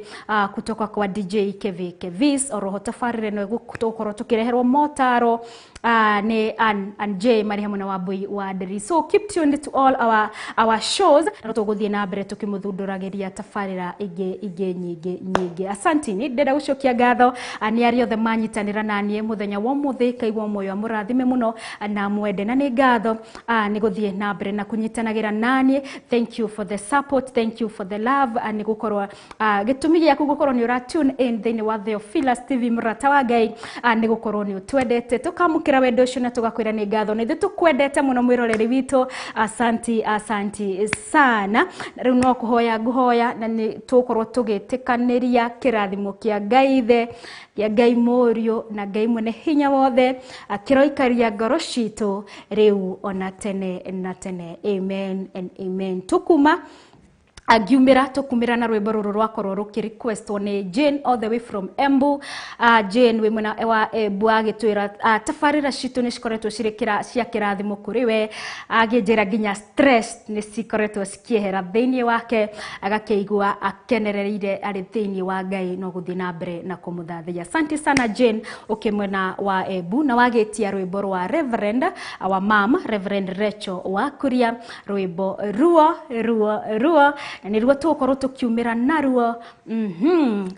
kutoka kwa DJ Kevi Kevis. Oroho tabarĩra ĩno tũgũkorwo tũkĩreherwo motaro nĩ Ann J marĩ hamwe na Wambui wa Nderi. So keep tuned to all our shows na tũgũthiĩ na mbere tũkĩmũthundũragĩria tabarĩra ingĩ ingĩ nyingĩ nyingĩ. Asanti, nĩ ndĩrenda gũcokia ngatho nĩ arĩa othe manyitanĩra na niĩ mũthenya wa ũmũthĩ. Kaigua muoyo amũrathime mũno na mwende, na nĩ ngatho nĩ gũthiĩ na mbere na kũnyitanagĩra naniĩ. Thank you for the support, thank you for the love. Nĩ gũkorwo gĩtũmi gĩaku gũkorwo nĩ ũra tune in thĩinĩ wa Theophilus TV mũrata wa Ngai, nĩ gũkorwo nĩ ũtwendete, tũkamũkĩra wendo ũcio na tũgakwĩra nĩ ngatho. Nĩ ithuĩ tũkwendete mũno mwĩroreri witũ. Asanti, asanti sana. Rĩu no kũhoya ngũhoya na nĩ tũgũkorwo tũgĩtĩkanĩria kĩrathimo kĩa Ngai Ithe, kĩa Ngai Mũriũ na Ngai mwene hinya wothe, kĩroikaria ngoro citũ rĩu ona tene na tene. Amen and amen. Tũkuma angiumĩra tũkumĩra na rwĩmbo rũrũ rwakorwo rũkĩ-requestwo nĩ Jane all the way from Embu. Jane wĩ mwena wa Embu agĩtwĩra tabarĩra citũ nĩ cikoretwo cirĩ cia kĩrathimo kũrĩ we, agĩnjĩra nginya stress nĩ cikoretwo cikĩehera thĩinĩ wake, agakĩigua akenereire arĩ thĩinĩ wa Ngai no gũthiĩ na mbere na kũmũthathaiya. Asante sana Jane ũkĩ mwena wa Embu, na wagĩtia rwĩmbo rwa Reverend our mom Reverend Rachel wa Kuria, rwĩmbo ruo ruo ruo, na nĩruo tũgũkorwo tũkiumĩra naruo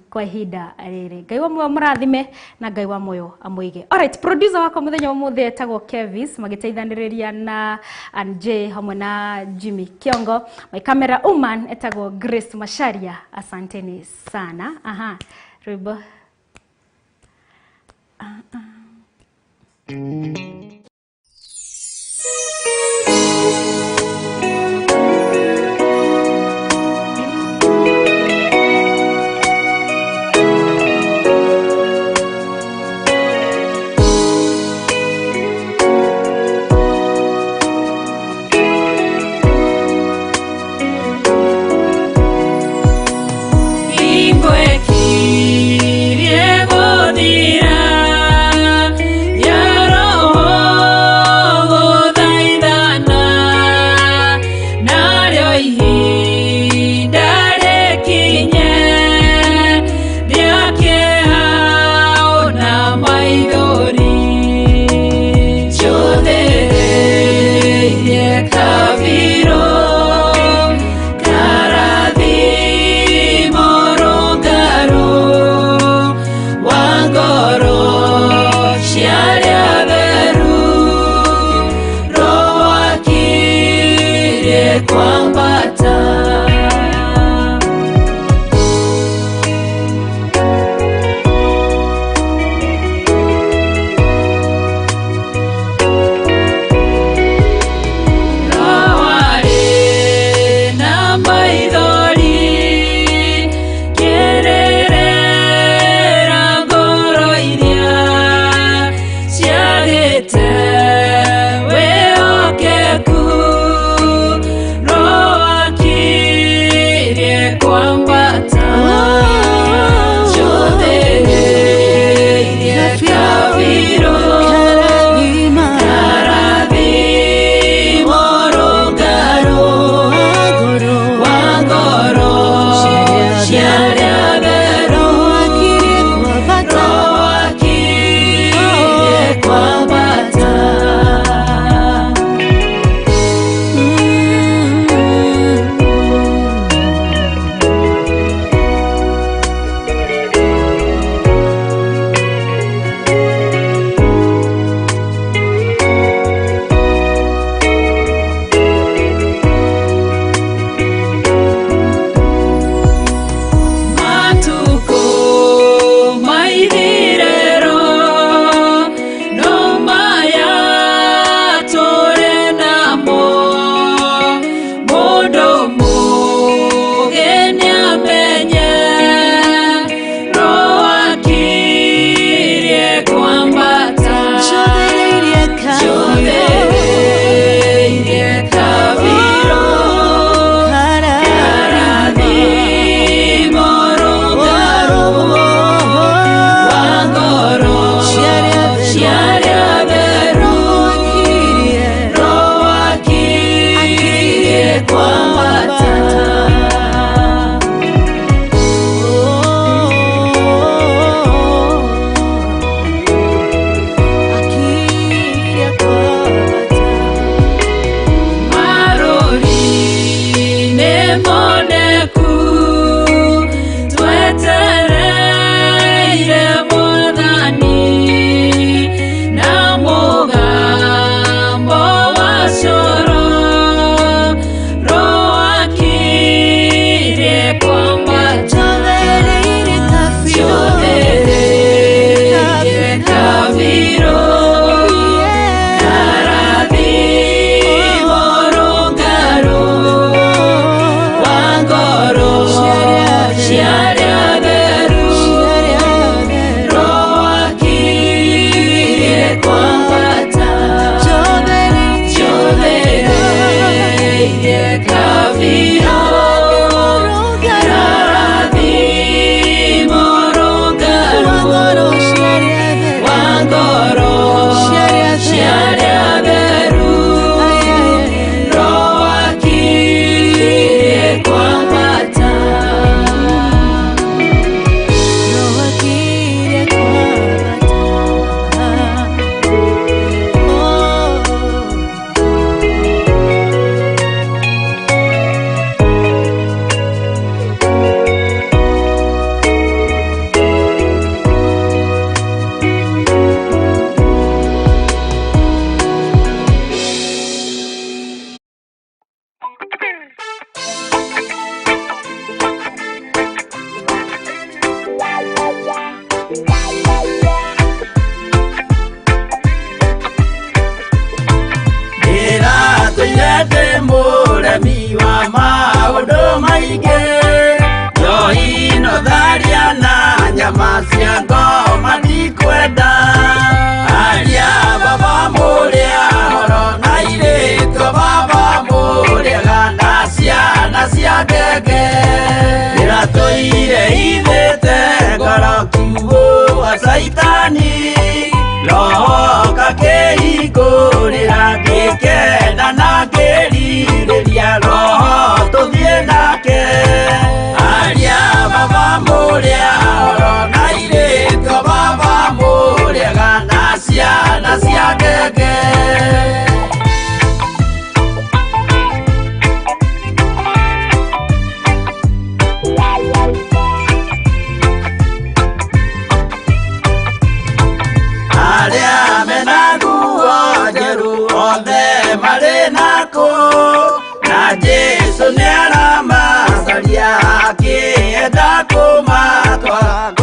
kwa ihinda rĩrĩ. Ngai wa muoyo mũrathime na Ngai wa muoyo amũige. Alright, producer wakwa mũthenya wa ũmũthĩ etagwo Kevis, magĩteithanĩrĩria na Anjay hamwe na Jimmy Kiongo. My camera woman etagwo Grace Macharia. Asanteni sana. Aha, rwĩmbo. Ingwekirie gũthira, Kwambata. Roarĩ na maithori kĩrĩrĩra ngoro iria ciagĩte wĩhokeku roakirie kwambata njũthĩrĩirie kabirũ karathimo rũngarũ wa ngoro ciarĩa theru roakirie kwambata. Matukũ maithirĩro no maya tũrĩ namo mũndũ mũũgĩ nĩamenye roakirie kwambata njũthĩrĩirie kabirũ karathimo rũngarũ wa ngoro ciarĩa theru roakirie kwambata. Marũri nĩ moneku twetereire Mwathani na mũgambo wa coro roakirie kwambata njũthĩrĩirie kabirũ karathimo rũngarũ wa ngoro ciarĩa theru roakirie kwambata njũthĩrĩirie kabirũ karathimo rũngarũ wa ngoro ciarĩa theru roakirie kwambata. Ndĩratũire ndĩ mũremi wa maũndũ maingĩ njohi no tharia na nyama cia ngoma ndikwenda aria baba mũrĩa horo na irĩtwo baba mũrĩaga na ciana cia ngenge ndĩratũire ithĩte ngoro kiugũ wa caitani roho kakĩhingũrĩra ngĩkena na ngĩrirĩria roho tũthiĩ nake aria baba mũrĩa horo na irĩtwo baba mũrĩaga na ciana cia ngenge. Arĩa mena nguo njerũ othe marĩ nakũ na Wakwa.